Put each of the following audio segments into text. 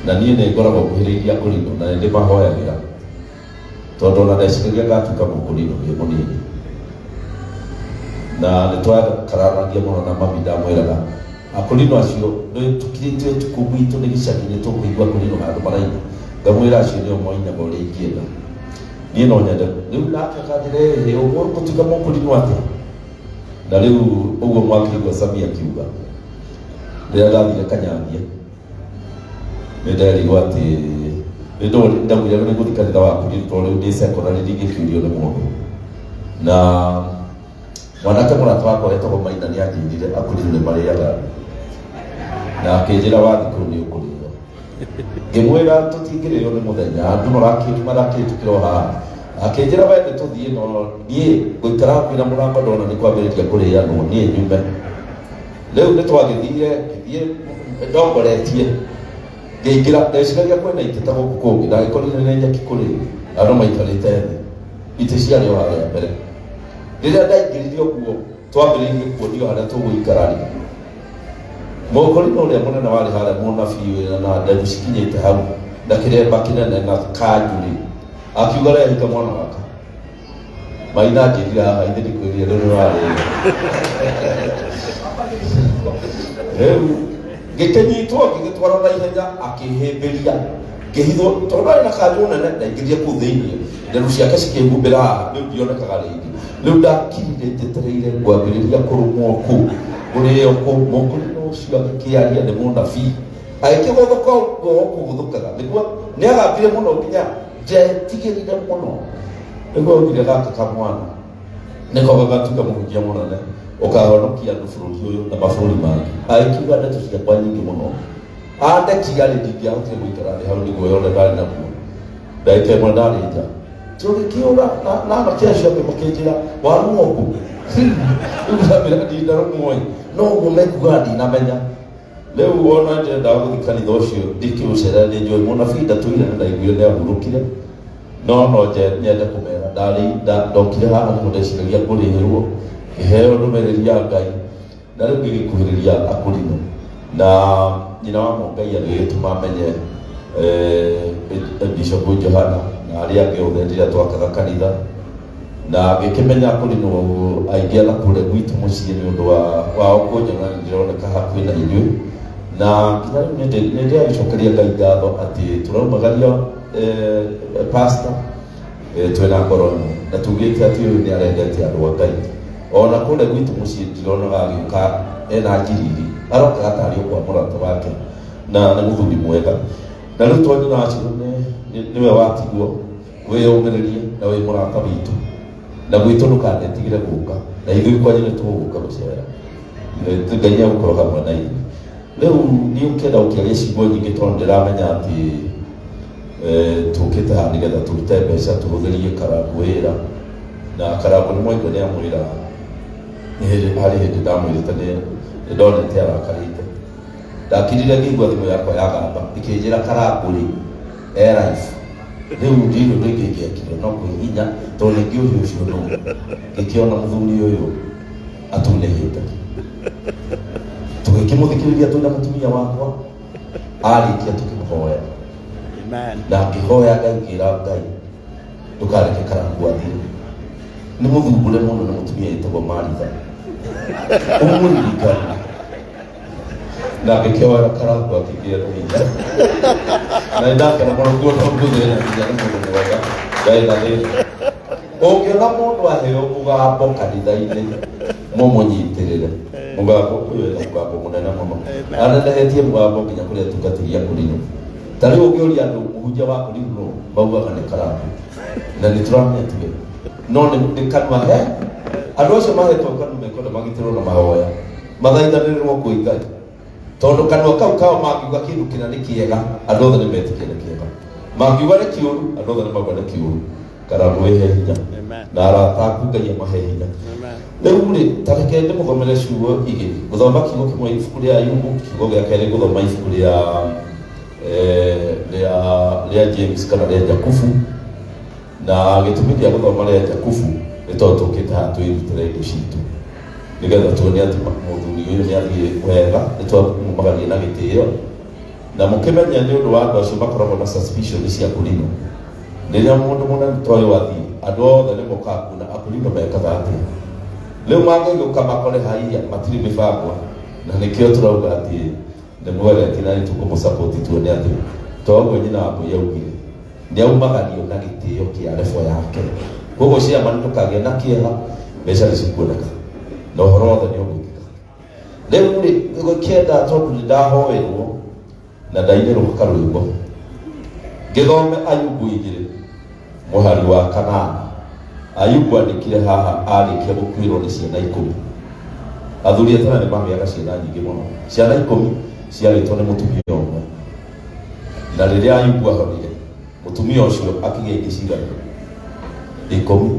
Na niĩ nĩ ngoragwo nguhĩrĩirie akũrinũ na nĩ ndĩmahoyagĩra, tondũ ona ndeciragia ngatuĩka mũkũrinũ ndĩ mũnini. Na nĩ twakararanagia mũno na mami, ndamwĩraga akũrinũ acio nĩ tũkirĩte ũtukũ, gwitũ nĩ gĩcagi, nĩ tũkũigua akũrinũ handũ maraina. Ngamwĩra acio nĩo moinaga ũrĩa ingĩenda, niĩ no nyende. Rĩu nake akanjĩra, ĩhĩ, ũgũtuĩka mũkũrinũ atĩa? Na rĩu ũguo mwakĩigua Sami akiuga, rĩrĩa ndathire Kanyambia nĩ nderirwo atĩ nĩ ndaugire nĩ ngũthiĩ kanitha wa kũrinũ, tondũ rĩu ndĩ secondary, ndingĩkĩũrio nĩ mũndũ. Na mwanake mũrata wakwa wetagwo Maina nĩ anjĩrire akũrinũ nĩ marĩaga andũ, na akĩnjĩra wathiĩ kũu nĩ ũkũrĩo. Ngĩmwĩra tũtingĩrĩo nĩ mũthenya, andũ marakĩhĩtũkĩra o haha. Akĩnjĩra we nĩ tũthiĩ, no niĩ ngũikara hakuhĩ na mũrango, ndona nĩ kwambĩrĩria kũrĩanwo niĩ nyume. Rĩu nĩ twagĩthire, ngĩthiĩ ndongoretie, ngĩingĩra. Ndeciragia kwĩna itĩ ta gũkũ kũngĩ, ndagĩkorire nĩ nyeki kũrĩ andũ maikarĩte thĩ, itĩ ciarĩ o harĩa mbere. Rĩrĩa ndaingĩrire ũguo, twambĩrĩirie kuonio harĩa tũgũikara rĩ, mũkũrinũ ũrĩa mũnene warĩ harĩa, mũnabii wĩna na nderu cikinyĩte hau na kĩremba kĩnene na kanjũ rĩ, akiuga, "Rehe mwana gaka." Maina anjĩrire haha, ithe ndikwĩrire rĩu nĩwarĩo. Rĩu ngĩkĩnyitwo, ngĩgĩtwarwo na ihenya, akĩhĩmbĩria, ngĩhithwo, tondũ arĩ na kanjũ nene. Ndaingĩrire kũu thĩinĩ, nderu ciake cikĩhumbĩra haha, rĩu ndionekaga rĩngĩ. Rĩu ndakirire njetereire ngwambĩrĩria kũrũmwo kũ, kũrĩo kũ. Mũkũrinũ ũcio agĩkĩaria, nĩ mũnabii, agĩkĩgũthũka ũguo kũgũthũkaga nĩguo nĩ agambire mũno nginya ndetigĩrire mũno. Nĩguo augire, "Gaka kamwana nĩko gagatuĩka mũhunjia mũnene ũkahonokia andũ bũrũri ũyũ na mabũrũri mangĩ." Agĩkiuga ndeto ciakwa nyingĩ mũno. Andekia rĩ, ndingĩahotire gũikara thĩ hau nĩguo yothe ndarĩ naguo. Ndagĩka ĩmwe ndarĩ nja, tũgĩkĩũra na anake acio angĩ makĩnjĩra, "Warumwo kũ?" Rĩu ndamĩra, "Ndinarũmwo ĩ, no ũguo mekugaga, ndinamenya." Rĩu ona ndĩrendaga gũthiĩ kanitha ũcio ndikĩũcerera, nĩ njũĩ mũnabii ndatũire na ndaiguire nĩ ahurũkire, no nyende kũmera ndarĩ ndokire haha nĩguo ndeciragia ngũrĩhĩrwo, ngĩheo ndũmĩrĩri ya Ngai, na rĩu ngĩgĩkuhĩrĩria akũrinũ na nyina wa Ngai agĩgĩtũma menye Bishop Johana na arĩa angĩ othe rĩrĩa twakaga kanitha, na ngĩkĩmenya akũrinũ aingĩ na kũrĩa gwitũ mũciĩ nĩ ũndũ wa wao kũnjona nĩ ndĩroneka hakuhĩ na inyuĩ. Na nginya rĩu nĩ ndĩragĩcokeria Ngai ngatho atĩ tũraumagaria pastor twĩna ngoro ĩmwe na tugĩte atĩ ũyũ nĩ arendete andũ a Ngai. Ona kũrĩa gwitũ mũciĩ ndironaga agĩũka ena njiriri, arokaga tarĩ o kwa mũrata wake, na nĩ mũthuri mwega. Na rĩu tondũ nyina wa Shiro nĩwe watigwo, wĩyũmĩrĩrie na wĩ mũrata witũ, na gwitũ ndũkanetigĩre gũka, na ithuĩ kwanyu nĩ tũgũka gũcera. Ngai nĩ egũkorwo hamwe na ithuĩ. Rĩu niĩ ũkĩenda gũkĩaria ciugo nyingĩ, tondũ ndĩramenya atĩ tũkĩte haha nĩgetha tũrute mbeca tũhũthĩrie Karangũ wĩra. Na Karangũ nĩ mwaigua nĩ amwĩra, nĩ hĩndĩ harĩ hĩndĩ ndamwĩrĩte nĩ ndonete arakarĩte. Ndakirire ngĩigua thimũ yakwa yagamba ĩkĩnjĩra Karangũ rĩ e live. Rĩu ndirĩ ũndũ ingĩ ingĩekire no kwĩhinya, tondũ ningĩ ũhiũ ũcio nũ ngĩkĩona mũthuri ũyũ atunĩhĩte. Tũgĩkĩmũthikĩrĩria twĩna mũtumia wakwa, arĩkia tũkĩmũhoya. Amen. Na ngĩhoya Ngai, ngĩra Ngai, "Ndũkareke Karangũ athire, nĩ mũthumbũre mũno nĩ mũtumia wĩtagwo Maritha, ũmũririkane." Na ngĩkĩhoera Karangũ, akĩgĩa na hinya, na nĩndakena mũno kuona ũguo ena hinya. Nĩ mũndũ mwega, ndarĩ na thĩna. Ũngĩona mũndũ aheo mũgambo kanitha-inĩ, mũmũnyitĩrĩre mũgambo ũyũ. Ena mũgambo mũnene mũno, anenehetie mũgambo nginya kũrĩa atungatĩri a kũrinũ. Ta rĩu ũngĩũria andũ mũhunjia wa kũrinũ nũ, maugaga nĩ Karangũ, na nĩ tũramenya tiwe, no nĩ kanua he andũ acio mahetwo kanua mekwenda magitĩrwo na mahoya, mathaithanĩrĩrwo kwĩ Ngai, tondũ kanua kau kao mangiuga kĩndũ kĩna nĩ kĩega, andũ othe nĩ metĩkia nĩ kĩega. Mangiuga nĩ kĩũru, andũ othe nĩ mauga nĩ kĩũru. Karangũ, wĩhe hinya. Amen. Na arata aku Ngai amahe hinya. Amen. Rĩu rĩ, ta reke ndĩmũthomere ciugo igĩrĩ. Ngũthoma kiugo kĩmwe ibuku rĩa Ayubu, kiugo gĩa kerĩ ngũthoma ibuku rĩa James kana rĩa Jakubu. Na gĩtũmi gĩa gũthoma rĩa Jakubu nĩ tondũ tũkĩte haha twĩrutĩre indo citũ nĩgetha tuone atĩ mũthuri ũyũ nĩ athiĩ wega. Nĩ twamumagaria na gĩtĩo. Na mũkĩmenye nĩ ũndũ wa andũ acio makoragwo na suspicion cia kũrinũ. Rĩrĩa mũndũ mũnene ta ũyũ athiĩ, andũ othe nĩ mokaga kuona akũrinũ mekaga atĩa. Rĩu mangĩgĩũka makore haiya matirĩ mĩbango, na nĩkĩo tũrauga atĩ nĩ mweretie na nĩ tũkũmũsupport tuone atĩ to ũguo nyina wa Mbũi augire, nĩ aumagario na gĩtĩo kĩa level yake. Koguo chairman ndũkagĩe na kĩeha, mbeca nĩ cikuoneka na ũhoro wothe nĩ ũgwĩkĩka. Rĩu rĩ, gũkĩenda tondũ nĩ ndahoerwo na ndainĩrwo karwĩmbo ngĩthome Ayubu 2 mũhari wa 8. Ayubu andĩkire haha arĩkia gũkuĩrwo nĩ ciana 10. Athuri a tene nĩ magĩaga ciana nyingĩ mũno, ciana 10 ciarĩtwo nĩ mũtumia ũmwe. Na rĩrĩa Ayubu ahonire, mũtumia ũcio akĩgĩa ingĩ cigana? 10.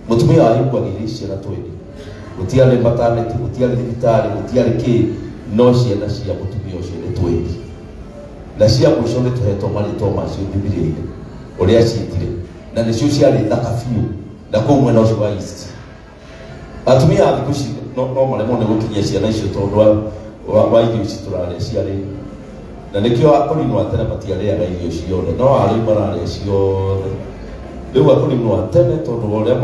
Mũtumia wa Ayubu agĩire ciana 20. Gũtiarĩ maternity, gũtiarĩ thibitarĩ, gũtiarĩ kĩ, no ciana cia mũtumia ũcio nĩ 20. Na cia mũico nĩ tũhetwo marĩtwa macio Bibilia-inĩ ũrĩa ciĩtire, na nĩcio ciarĩ thaka biũ na kũu mwena ũcio wa East. Atumia a thikũ ici no maremwo nĩ gũkinyia ciana icio tondũ wa irio ici tũrarĩa ciarĩ, na nĩkĩo akũrinũ a tene matiarĩaga irio ciothe, no arĩu mararĩa ciothe. Rĩu akũrinũ a tene tondũ wa ũrĩa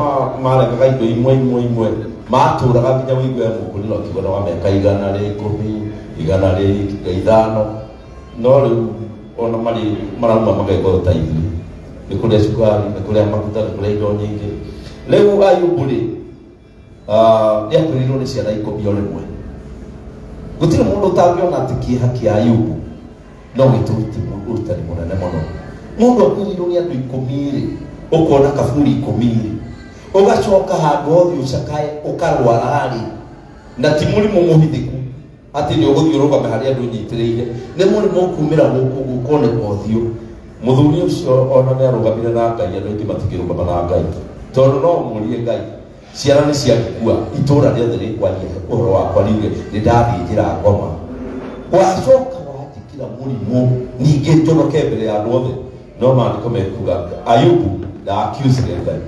maregaga indo imwe imwe imwe, matũraga nginya ũigue mũkũrinũ akiuga nĩ wa mĩaka 110, 105, no rĩu ona marĩ marauma magekwo ta ithuĩ, nĩ kũrĩa cukari, nĩ kũrĩa maguta, nĩ kũrĩa indo nyingĩ. Rĩu Ayubu rĩ, nĩ akwĩrĩirwo nĩ ciana 10 o rĩmwe. Gũtirĩ mũndũ ũtangĩona atĩ kĩeha kĩa Ayubu no gĩtũrute ũrutani mũnene mũno. Mũndũ akwĩrĩirwo nĩ andũ 10 rĩ, ũkona kaburi 10 rĩ, ũgacoka handũ hothe ũcakae ũkarwara rĩ, na ti mũrimũ mũhithĩku atĩ nĩ ũgũthiĩ ũrũgame harĩa andũ ũnyitĩrĩire, nĩ mũrimũ ũkumĩra gũkũ gũkoneka ũthiũ. Mũthuri ũcio ona nĩ arũgamire na Ngai, andũ aingĩ matingĩrũgama na Ngai tondũ no ũmũrie Ngai, ciana nĩ ciagĩkua, itũra rĩothe rĩkwaria ũhoro wakwa riuge nĩ ndathiĩ njĩra ngoma, wacoka wanjĩkĩra mũrimũ ningĩ njonoke mbere ya andũ othe. No maandĩko mekuga Ayubu ndaacusire Ngai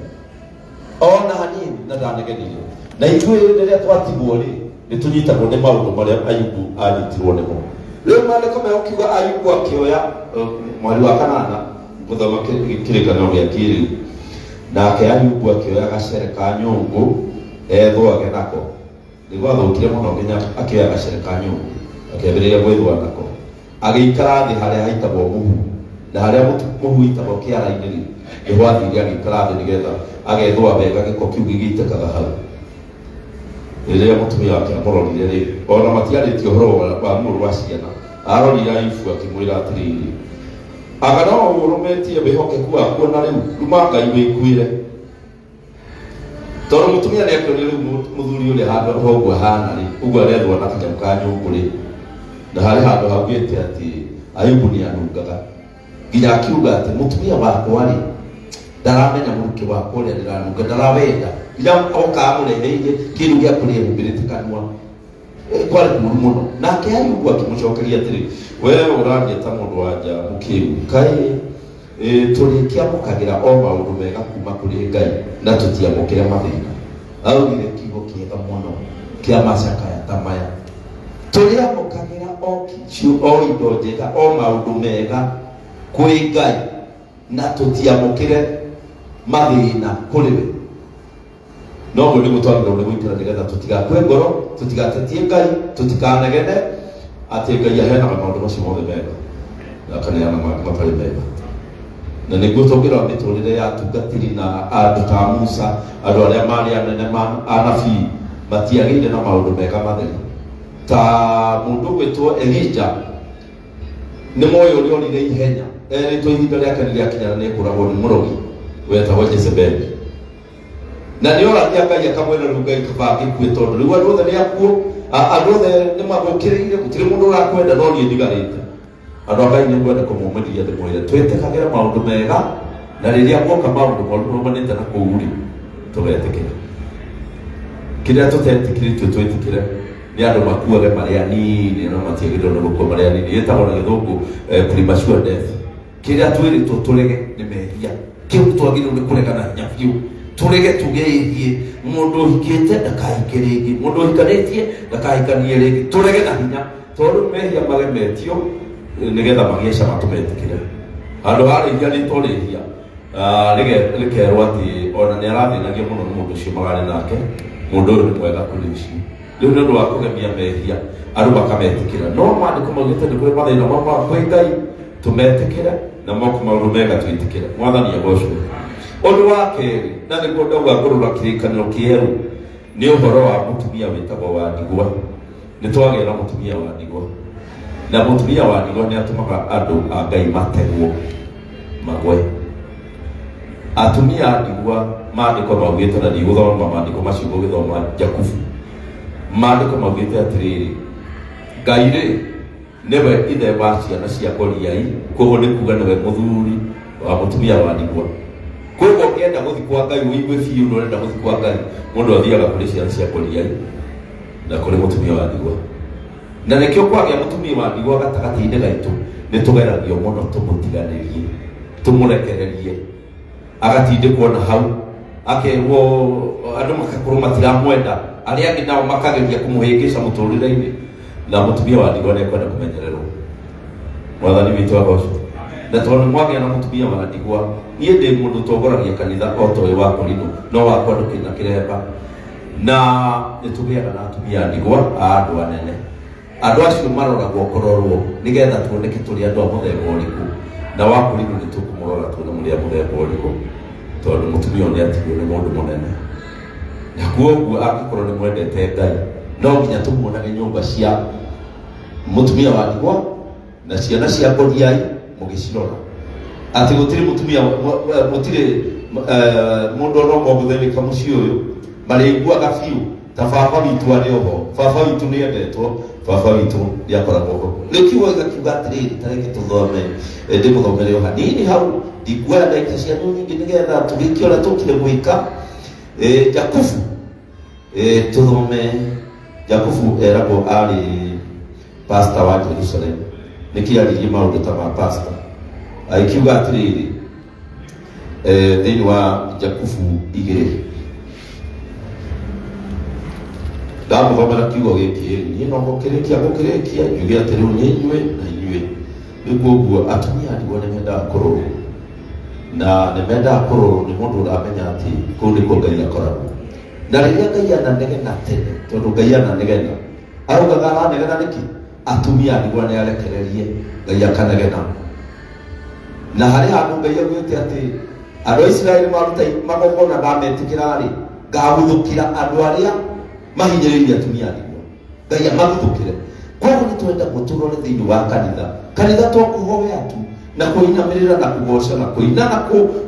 ona hanini na ndanegenire. Na ithuĩ rĩrĩa twatigwo rĩ, nĩ tũnyitagwo nĩ maũndũ marĩa Ayubu anyitirwo nĩmo. Rĩu maandĩko megũkiuga Ayubu akĩoya mweri wa 8 gũthoma kĩrĩkanĩro gĩa kĩrĩu, nake Ayubu akĩoya gacere ka nyũngũ ethwage nako. Nĩ gwathũkire mũno nginya akĩoya gacere ka nyũngũ akĩambĩrĩria gwĩthwa nako. Agĩikara thĩ harĩa haitagwo mũhu, na harĩa mũhu ũitagwo kĩara-inĩ rĩ, nĩho athire agĩikara thĩ nĩgetha agethũa wega gĩko kĩu gĩgĩitĩkaga hau. Rĩrĩa mũtumia wake amũrorire rĩ, ona matiarĩtie ũhoro wa ruo rwa ciana, arorire Ayubu akĩmwĩra atĩrĩrĩ, anga no ũrũmĩtie wĩhokeku waku ona rĩu? Ruma Ngai wĩkuĩre. Tondũ mũtumia nĩ akĩonire rĩu mũthuri ũrĩa handũ ho ũguo ahana rĩ, ũguo arethwo na kanyamũ ka nyũngũ rĩ, na harĩ handũ haugĩte atĩ Ayubu nĩ anungaga, nginya akiuga atĩ mũtumia wakwa rĩ, ndaramenya mũrukĩ wakwa ũrĩa ndĩranunga, ndarawenda, nginya oka amũreheire kĩndũ gĩa kũrĩa ehumbĩrĩte kanua. Kwarĩ kũũru mũno. Nake Ayubu akĩmũcokeria atĩrĩ, we ũraria ta mũndũ wa nja mũkĩgu, kaĩ tũrĩkĩamũkagĩra o maũndũ mega kuma kũrĩ Ngai na tũtiamũkĩre mathĩna? Augire kiugo kĩega mũno kĩa macakaya ta maya, tũrĩamũkagĩra o indo njega, o maũndũ mega kwĩ Ngai na tũtiamũkĩre mathĩna kũrĩ we. Noguo nĩguo twagĩrĩirwo nĩ gũikara nĩgetha tũtigakue ngoro, tũtigatetie Ngai, tũtikanegene atĩ Ngai aheanaga maũndũ macio mothe mega na akaneana mangĩ matarĩ mega. Na nĩguo tũngĩrora mĩtũrĩre ya atungatĩri na andũ ta Musa, andũ arĩa marĩ anene ma anabii, matiagĩire na maũndũ mega matheri ta mũndũ ũgwĩtwo Elija. Nĩ moĩ ũrĩa orire ihenya erĩtwo ihinda rĩake nĩ rĩakinya na nĩekũragwo nĩ mũrogi wetagwo Jezebeli. Na nĩ oragia Ngai akamwĩra rĩu Ngai kaba ngĩkue tondũ rĩu andũ othe nĩ akuo, andũ othe nĩ magũkĩrĩire, gũtirĩ mũndũ ũrakwenda no niĩ ndigarĩte. Andũ a Ngai nĩ ngwenda kũmũmĩrĩria ndĩmwĩre twĩtĩkagĩre maũndũ mega, na rĩrĩa guoka maũndũ moru maumanĩte na kũu rĩ, tũgetĩkĩra. Kĩrĩa tũtetĩkĩrĩtio twĩtĩkĩre nĩ andũ makuage marĩ anini, no matiagĩrĩirwo nĩ gũkua marĩ anini. Ĩtagwo na gĩthũngũ premature death. Kĩrĩa twĩrĩtwo tũrege nĩ mehia, kĩu twagĩrĩirwo nĩ kũrega na hinya biũ, tũrege tuge ĩthiĩ. Mũndũ ũhikĩte ndakahike rĩngĩ, mũndũ ũhikanĩtie ndakahikanie rĩngĩ, tũrege na hinya, tondũ mehia magemetio Nĩgetha magĩe cama tũmetĩkĩre. Handũ ha rĩhia rĩtwo rĩhia, rĩkerwo atĩ ona nĩ arathĩnagio mũno nĩ mũndũ ũcio mararĩ nake, mũndũ ũyũ nĩ mwega kũrĩ ũcio. Rĩu nĩ ũndũ wa kũgemia mehia, andũ makametĩkĩra. No maandĩko maugĩte nĩ kũrĩ mathĩna maumaga kwĩ Ngai, tũmetĩkĩre, na moka maũndũ mega twĩtĩkĩre. Mwathani agocwo. Ũndũ wa kerĩ, na nĩguo ndauga ngũrũra kĩrĩkanĩro kĩerũ, nĩ ũhoro wa mũtumia wĩtagwo wa ndigwa. Nĩ twagĩa na mũtumia wa ndigwa, na mũtumia wa ndigwa nĩ atũmaga andũ a Ngai mategwo magwe. Atumia a ndigwa, maandĩko maugĩte, na ndigũthoma maandĩko macio, ngũgĩthoma Jakubu. Maandĩko maugĩte atĩrĩrĩ, Ngai rĩ nĩwe ithe wa ciana cia ngoriai, koguo nĩ kuga nĩwe mũthuri wa mũtumia wa ndigwa. Koguo ũngĩenda gũthiĩ kwa Ngai ũigue biũ nĩ ũrenda gũthiĩ kwa Ngai, mũndũ athiaga kũrĩ ciana cia ngoriai na kũrĩ mũtumia wa ndigwa. Na nĩkĩo kwagĩa mũtumia wa ndigwa gatagatĩ-inĩ gaitũ, nĩ tũgeragio mũno tũmũtiganĩrie, tũmũrekererie, agatindĩkwo na hau, akerwo andũ magakorwo matiramwenda, arĩa angĩ nao makageria kũmũhĩngĩca mũtũrĩre-inĩ. Na mũtumia wa ndigwa nĩ ekwenda kũmenyererwo. Mwathani witũ agocwo. Na tondũ mwagĩa na mũtumia wa ndigwa, niĩ ndĩ mũndũ ũtongoragia kanitha o ta ũyũ wa Korino, no wakwa ndũkĩrĩ na kĩremba. Na nĩ tũgĩaga na atumia a ndigwa a andũ anene. Andũ acio maroragwo kũrorwo nĩgetha tuoneke tũrĩ andũ a mũthemba ũrĩkũ. Na wa Korino nĩ tũkũmũrora tuone mũrĩ a mũthemba ũrĩkũ, tondũ mũtumia ũyũ nĩ atigwo nĩ mũndũ mũnene. Na kwoguo angĩkorwo nĩ mwendete Ngai, no nginya tũmuonage nyũmba cia mũtumia wa ndigwa na ciana cia ngoriai mũgĩcirora, atĩ gũtirĩ mũtumia, gũtirĩ mũndũ ona ũmwe ũgũthĩnĩka mũciĩ ũyũ. Marĩiguaga biũ ta baba witũ arĩ oho, baba witũ nĩ endetwo, baba witũ nĩ akoragwo ho. Rĩu kiugo gĩgakiuga atĩrĩrĩ, ta reke tũthome, ndĩmũthomere o hanini hau, ndikuoya ndagĩka cianyu nyingĩ nĩgetha tũgĩke ũrĩa tũkire gwĩka. Jakubu, tũthome Jakubu. Eragwo arĩ pastor wa Jerusalem, nĩkĩ aririe maũndũ ta ma pastor? Agĩkiuga atĩrĩrĩ, thĩinĩ wa Jakubu 2, ndamũthomera kiugo gĩkĩ, niĩ no gũkĩrĩkia ngũkĩrĩkia njuge atĩ rĩu nĩ inyuĩ na inyuĩ. Rĩu koguo atumia a ndigwa nĩ mendaga kũrorwo, na nĩ mendaga kũrorwo nĩ mũndũ ũramenya atĩ kũu nĩkuo Ngai akoragwo. Na rĩrĩa Ngai ananegena tene, tondũ Ngai ananegena, araugaga aranegena nĩkĩ? Atumia a ndigwa nĩ arekererie, Ngai akanegena. Na harĩ handũ Ngai augĩte atĩ andũ a Isiraeli maruta magongona ndametĩkĩra-rĩ, ngaguthũkĩra andũ arĩa mahinyĩrĩirie atumia a ndigwa, Ngai amaguthũkĩre. Koguo nĩ twendagwo tũrore thĩinĩ wa kanitha. Kanitha to kũhoya tu na kũinamĩrĩra na kũgoca na kũina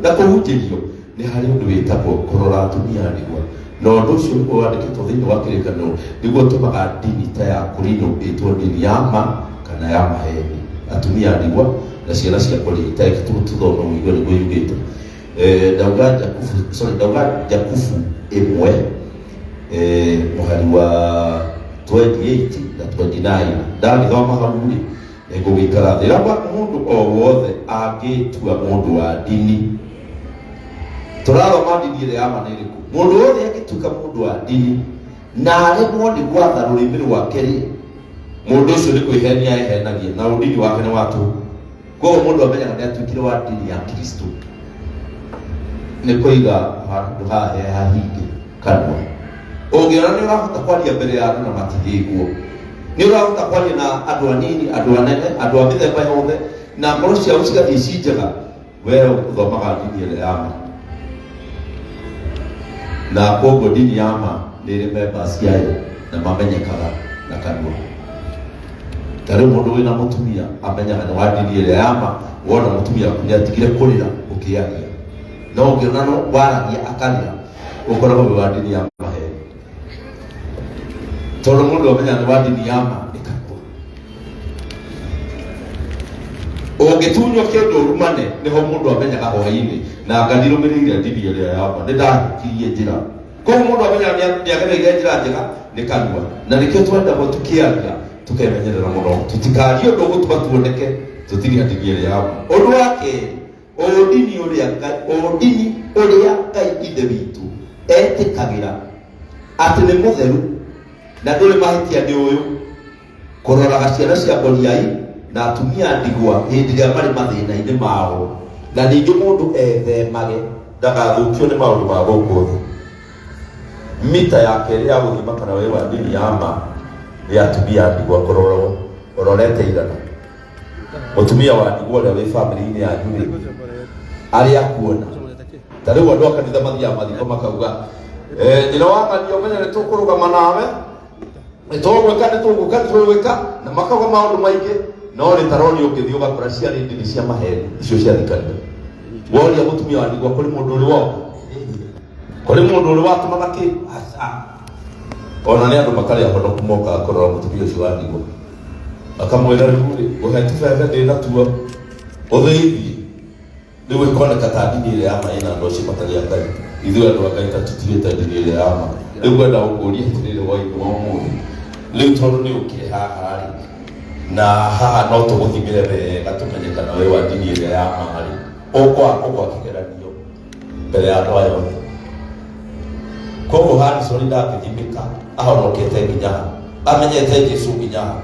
na kũhunjĩrio, nĩ harĩ ũndũ wĩtagwo kũrora atumia a ndigwa. Na ũndũ ũcio nĩguo wandĩkĩtwo thĩinĩ wa kĩrĩkanĩro, nĩguo ũtũmaga ndini ta ya Korino ĩtwo ndini ya ma kana ya maheni. Atumia a ndigwa na ciana cia ngoriai, ta reke tũthome ũigue nĩguo yugĩte. Ndauga Jakubu, sorry, ndauga Jakubu 1, mũhari wa 28 na 29. Ndagĩthoma hau rĩ, nĩngũgĩikara thĩ. Raba mũndũ o wothe angĩtua mũndũ wa ndini, tũrathoma ndini ĩrĩa ya ma nĩ ĩrĩkũ? Mũndũ wothe angĩtuĩka mũndũ wa ndini na aremwo nĩ gwatha rũrĩmĩ rwake rĩ, mũndũ ũcio nĩ kwĩhenia ehenagia, na ũndini wake nĩ wa tũhũ. Koguo mũndũ amenyaga nĩ atuĩkire wa ndini ya Kristo nĩ kũiga handũ haha he hahinge kanua. Ũngĩona nĩ ũrahota kwaria mbere ya andũ na matigĩgwo, nĩ ũrahota kwaria na andũ anini, andũ anene, andũ a mĩthemba yothe, na ngoro ciao cigathiĩ ci njega, we ũthomaga ndini ĩrĩa ya ma. Na koguo ndini ya ma nĩ ĩrĩ members ciayo na mamenyekaga na kanua. Ta rĩu mũndũ wĩna mũtumia amenyaga nĩ wa ndini ĩrĩa ya ma wona mũtumia waku nĩ atigire kũrĩra ũkĩaria. No ũngĩona no waragia akarĩra, ũkoragwo wĩ wa ndini ya maheni, tondũ mũndũ amenyaga nĩ wa ndini ya ma nĩ kanua. Ũngĩtunywo kĩndũ ũrumane, nĩho mũndũ amenyaga hwainĩ na nga ndirũmĩrĩire ndini ĩrĩa ya ma, nĩ ndahĩtirie njĩra. Koguo mũndũ amenyaga nĩ agereire njĩra njega nĩ kanua. Na nĩkĩo twendagwo tũkĩaria tũkemenyerera mũno, tũtikarie ũndũ ũgũtũma tuoneke tũtirĩ a ndini ĩrĩa ya ma. Ũndũ wa kerĩ, ũndini ũrĩa Ngai Ithe witũ etĩkagĩra atĩ nĩ mũtheru na ndũrĩ mahĩtia nĩ ũyũ: kũroraga ciana cia ngoriai Na atumia a ndigwa hĩndĩ ĩrĩa marĩ mathĩna-inĩ mao, na ningĩ mũndũ ethemage ndagathũkio nĩ maũndũ ma gũkũ thĩ. Mita ya kerĩ ya gũthima kana wĩ wa ndini ya ma nĩ atumia a ndigwa kũrorwo ũrorete igana. Mũtumia wa ndigwa ũrĩa wĩ bamĩrĩ-inĩ yanyu rĩ, arĩa akuona ta rĩu andũ a kanitha mathiaga mathiko makauga, "Eh, nyina wa ng'ania ũmenye nĩ tũkũrũgama nawe, nĩ tũgwĩka, nĩ tũgũka, nĩ tũgwĩka," na makauga maũndũ maingĩ, no rĩ taroni ũngĩthiĩ ũgakora ciarĩ ndini cia maheni icio cia thikanire. Woria mũtumia wa ndigwa, kũrĩ mũndũ ũrĩ woka, kũrĩ mũndũ ũrĩ watũmaga kĩ aca. Ona nĩ andũ matarĩ ahonoku mokaga kũrora mũtumia ũcio wa ndigwa, akamwĩra, "Rĩu rĩ, ngũhe tũbebe ndĩ natuo ũthĩithie." Rĩu ĩkoneka ta ndini ĩrĩa ya ma ĩna andũ acio matarĩ a Ngai. Ithuĩ andũ a Ngai ta tũtigĩte ndini ĩrĩa ya ma. Rĩu ngwenda gũkũria atĩrĩrĩ hwainĩ wa ũmũthĩ, rĩu tondũ nĩ ũkire haha rĩ, na haha no tũgũthimĩre wega tũmenye kana wĩ wa ndini ĩrĩa ya ma rĩ, ũkwa kĩgeranio mbere ya andũ aya othe. Koguo Harrison ndangĩthimĩka ahonokete nginya ha, amenyete Jesu nginya ha.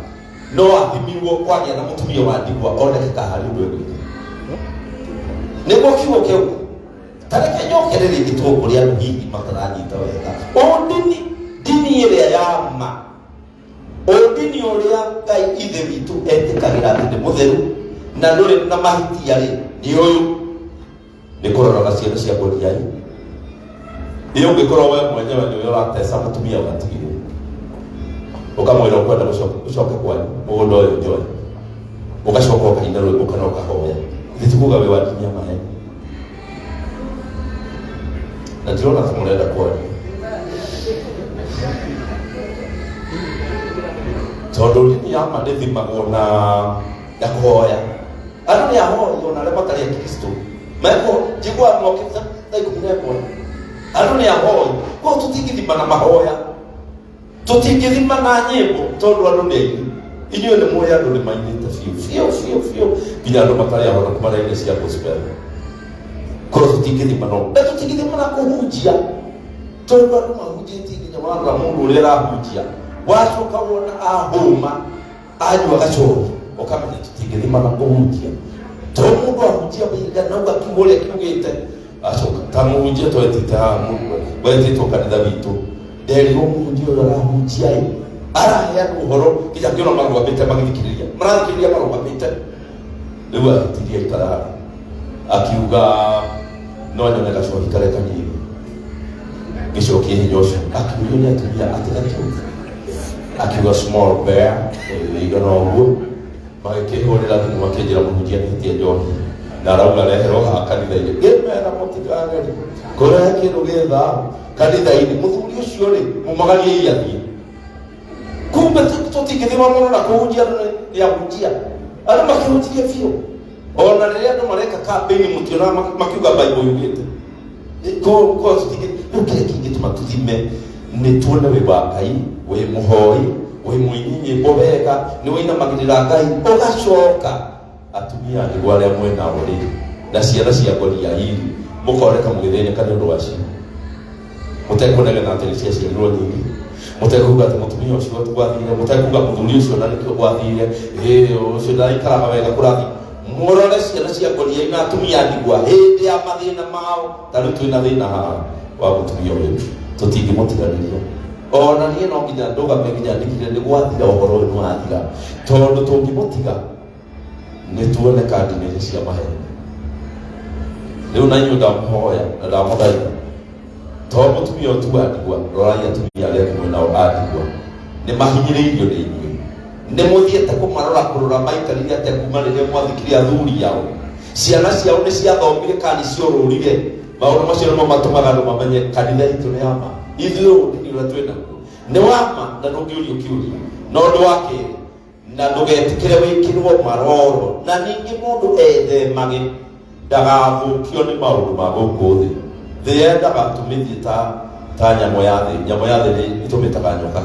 No athimirwo kwagĩa na mũtumia wa ndigwa oneke ta harĩ ũndũ egwĩka. Nĩguo kiugo kĩu ta reke njokere rĩngĩ tondũ kũrĩ andũ hihi mataranyita wega. Ũndini, ndini ĩrĩa ya ma, ũndini ũrĩa Ngai Ithe witũ etĩkagĩra atĩ nĩ mũtheru na ndũrĩ na mahĩtia rĩ, nĩ ũyũ: nĩ kũroraga ciana cia ngoriai. Ĩ ũngĩkorwo we mwenyewe nĩwe ũrateca mũtumia watigirwo, ũkamwĩra ũkwenda ũcoke kwanyu, mũgũnda ũyũ njoe, ũgacoka ũkaina rwĩmbo kana ũkahoya, ithe ti kuga wĩ wa ndini ya maheni? Na ndirona ta mũrenda kwaria, tondũ ndini ya ma ndĩthimagwo na kũhoya. Andũ nĩ ahoi, ona arĩa matarĩ a Kristo meko njiguaga mokĩte thaa 11. Andũ nĩ ahoi, koguo tũtingĩthima na mahoya, tũtingĩthima na nyĩmbo, tondũ andũ nĩ aingĩ. Inyuĩ nĩ mũĩ andũ nĩ mainĩte biũ biũ biũ biũ, nginya andũ matarĩ ahonoku maraina cia gospel. Koguo tũtingĩthima no na tũtingĩthima na kũhunjia, tondũ andũ mahunjĩtie nginya warora mũndũ ũrĩa arahunjia, wacoka wona ahũma anyua gacoki, ũkamenya tũtingĩthima na kũhunjia, tondũ mũndũ ahunjia wĩigana uga kiugo ũrĩa kiugĩte, acoka ta mũhunjia twetĩte haha, mũndũ wetĩtwo kanitha witũ, nderirwo mũhunjia ũyũ arahunjia ĩ arahe andũ ũhoro nginya ngĩona marũgamĩte magĩthikĩrĩria, marathikĩrĩria marũgamĩte. Rĩu ahĩtirie aikara harĩ akiuga no nyone gacohi karĩa kanini ngĩcokia hinya ũcio. Akiurio nĩ atumia atĩ gakĩu, akiuga small bear ĩigana ũguo. Magĩkĩhũrĩra thimũ makĩnjĩra mũhunjia nĩtie njohi na arauga reherwo haha kanitha-inĩ. Ngĩmera mũtikageri kũrehe kĩndũ gĩ thahu kanitha-inĩ. Mũthuri ũcio rĩ, mumagariei athiĩ. Kumbe tũtingĩthima mũno na kũhunjia. Andũ nĩ ahunjia, andũ makĩhunjirie biũ. Ona rĩrĩa andũ mareka campaign, mũtionaga makiuga Bible yugĩte ko tũtingĩ. Rĩu kĩrĩa kĩngĩtũma tũthime nĩ tuone wĩ wa Ngai, wĩ mũhoi, wĩ mũini nyĩmbo wega, nĩ wĩinamagĩrĩra Ngai, ũgacoka atumia a ndigwa arĩa mwenao rĩ, na ciana cia ngoriai, mũkoneka mũgĩthĩnĩka nĩ ũndũ wacio, mũtekũnegena atĩ nĩ ciaciarirwo nyingĩ, mũtekuga atĩ mũtumia ũcio gwathire, mũtekuga mũthuri ũcio na nĩkĩo gwathire, ĩ ũcio ndaikaraga wega kũrathi. Mũrore ciana cia ngoriai na atumia a ndigwa hĩndĩ ya mathĩna mao. Ta rĩu twĩna thĩna haha wa mũtumia ũyũ, tũtingĩmũtiganĩria. Ona niĩ no nginya ndũgame nginya ndikire nĩ gwathira, ũhoro ũyũ nĩ wathira, tondũ tũngĩmũtiga nĩ tuoneka ndinĩrĩ cia maheni. Rĩu na inyuĩ ndamũhoya na ndamũthaitha, to mũtumia ũyũ tu wa ndigwa, rorai atumia arĩa angĩ mwĩ nao a ndigwa. Nĩ mahinyĩrĩirio nĩ inyuĩ. Nĩ mũthiĩte kũmarora, kũrora maikarire atĩa kuma rĩrĩa mwathikire athuri ao? Ciana ciao nĩ ciathomire kana nĩ ciorũrire? Maũndũ macio nĩmo matũmaga andũ mamenye kanitha itũ nĩ ya ma. Ithuĩ ũndini ũrĩa twĩ naguo nĩ wa ma na ndũngĩũrio kĩũria. Na ũndũ wa kerĩ, na ndũgetĩkĩre wĩkĩrwo maroro, na ningĩ mũndũ ethemage ndagathũkio nĩ maũndũ ma gũkũ thĩ. Thĩ yendaga tũmĩthiĩ ta nyamũ ya thĩ. Nyamũ ya thĩ nĩ ĩtũmĩtaga nyoka.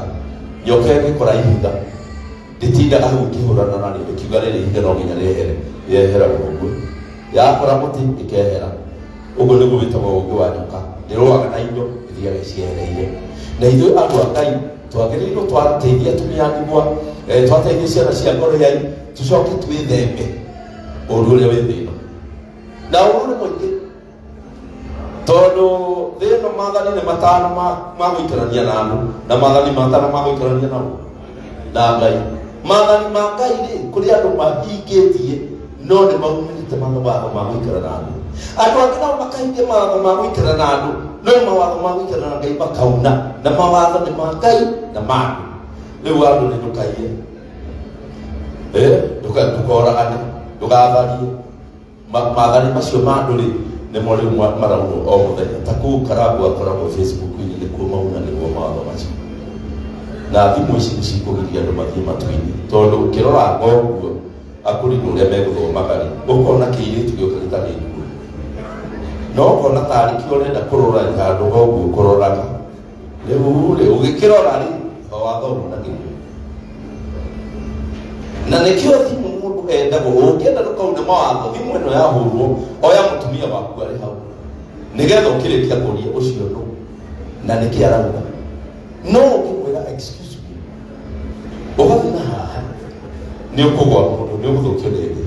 Nyoka ĩngĩkora ihiga, ndĩtindaga hau ĩkĩhũrana narĩo, ĩkiuga rĩrĩ ihiga no nginya rĩehere. Rĩehera ũguo. Yakora mũtĩ, ĩkehera ũguo. Nĩguo wĩtagwo ũũgĩ wa nyoka. Ndĩrũaga na indo, ĩthiaga ĩciehereire. Na ithuĩ andũ a Ngai twagĩrĩirwo twateithia atumia a ndigwa, twateithia ciana cia ngoriai. Tũcoke twĩthembe ũru ũrĩa wĩ thĩ ĩno, na ũru nĩ mũingĩ, tondũ thĩ ĩno maathani nĩ matano ma gũikarania na andũ, na maathani matano ma gũikarania nao na Ngai. Maathani ma Ngai rĩ, kũrĩ andũ mahingĩtie, no nĩ maumĩrĩte mawatho ma gũikara na andũ. Andũ angĩ nao makahingia mawatho ma gũikara na andũ, no mawatho ma gũikara na Ngai makauna, na mawatho nĩ ma Ngai na ma andũ. Rĩu andũ nĩ ndũkaiye, ndũkoragane, ndũgatharie. Maathani macio ma andũ rĩ, nĩmo rĩu maraunwo o mũthenya. Ta kũu Karangũ akoragwo Facebook-inĩ, nĩkuo maunagĩrwo mawatho macio. Na thimũ ici nĩ cikũgiria andũ mathiĩ matu-inĩ, tondũ ũkĩrora ũguo akũrinũ ũrĩa megũthomaga rĩ, ũkona kĩirĩtu gĩũka gĩtarĩ nguo, no ũkona tarĩ kĩo ũrenda kũrora handũ ha ũguo kũroraga. Rĩu rĩ, ũgĩkĩrora rĩ, o watho unagĩrwo. Na nĩkĩo thimũ mũndũ endagwo, ũngĩenda ndũkaune mawatho, thimũ ĩno yahũrwo, oya mũtumia waku arĩ hau, nĩgetha ũkĩrĩkia kũria ũcio nũ na nĩkĩ arauga. No ũngĩmwĩra excuse me, ũgathiĩ na haha, nĩ ũkũgwa mũndũ, nĩ ũgũthũkio nĩ thĩ.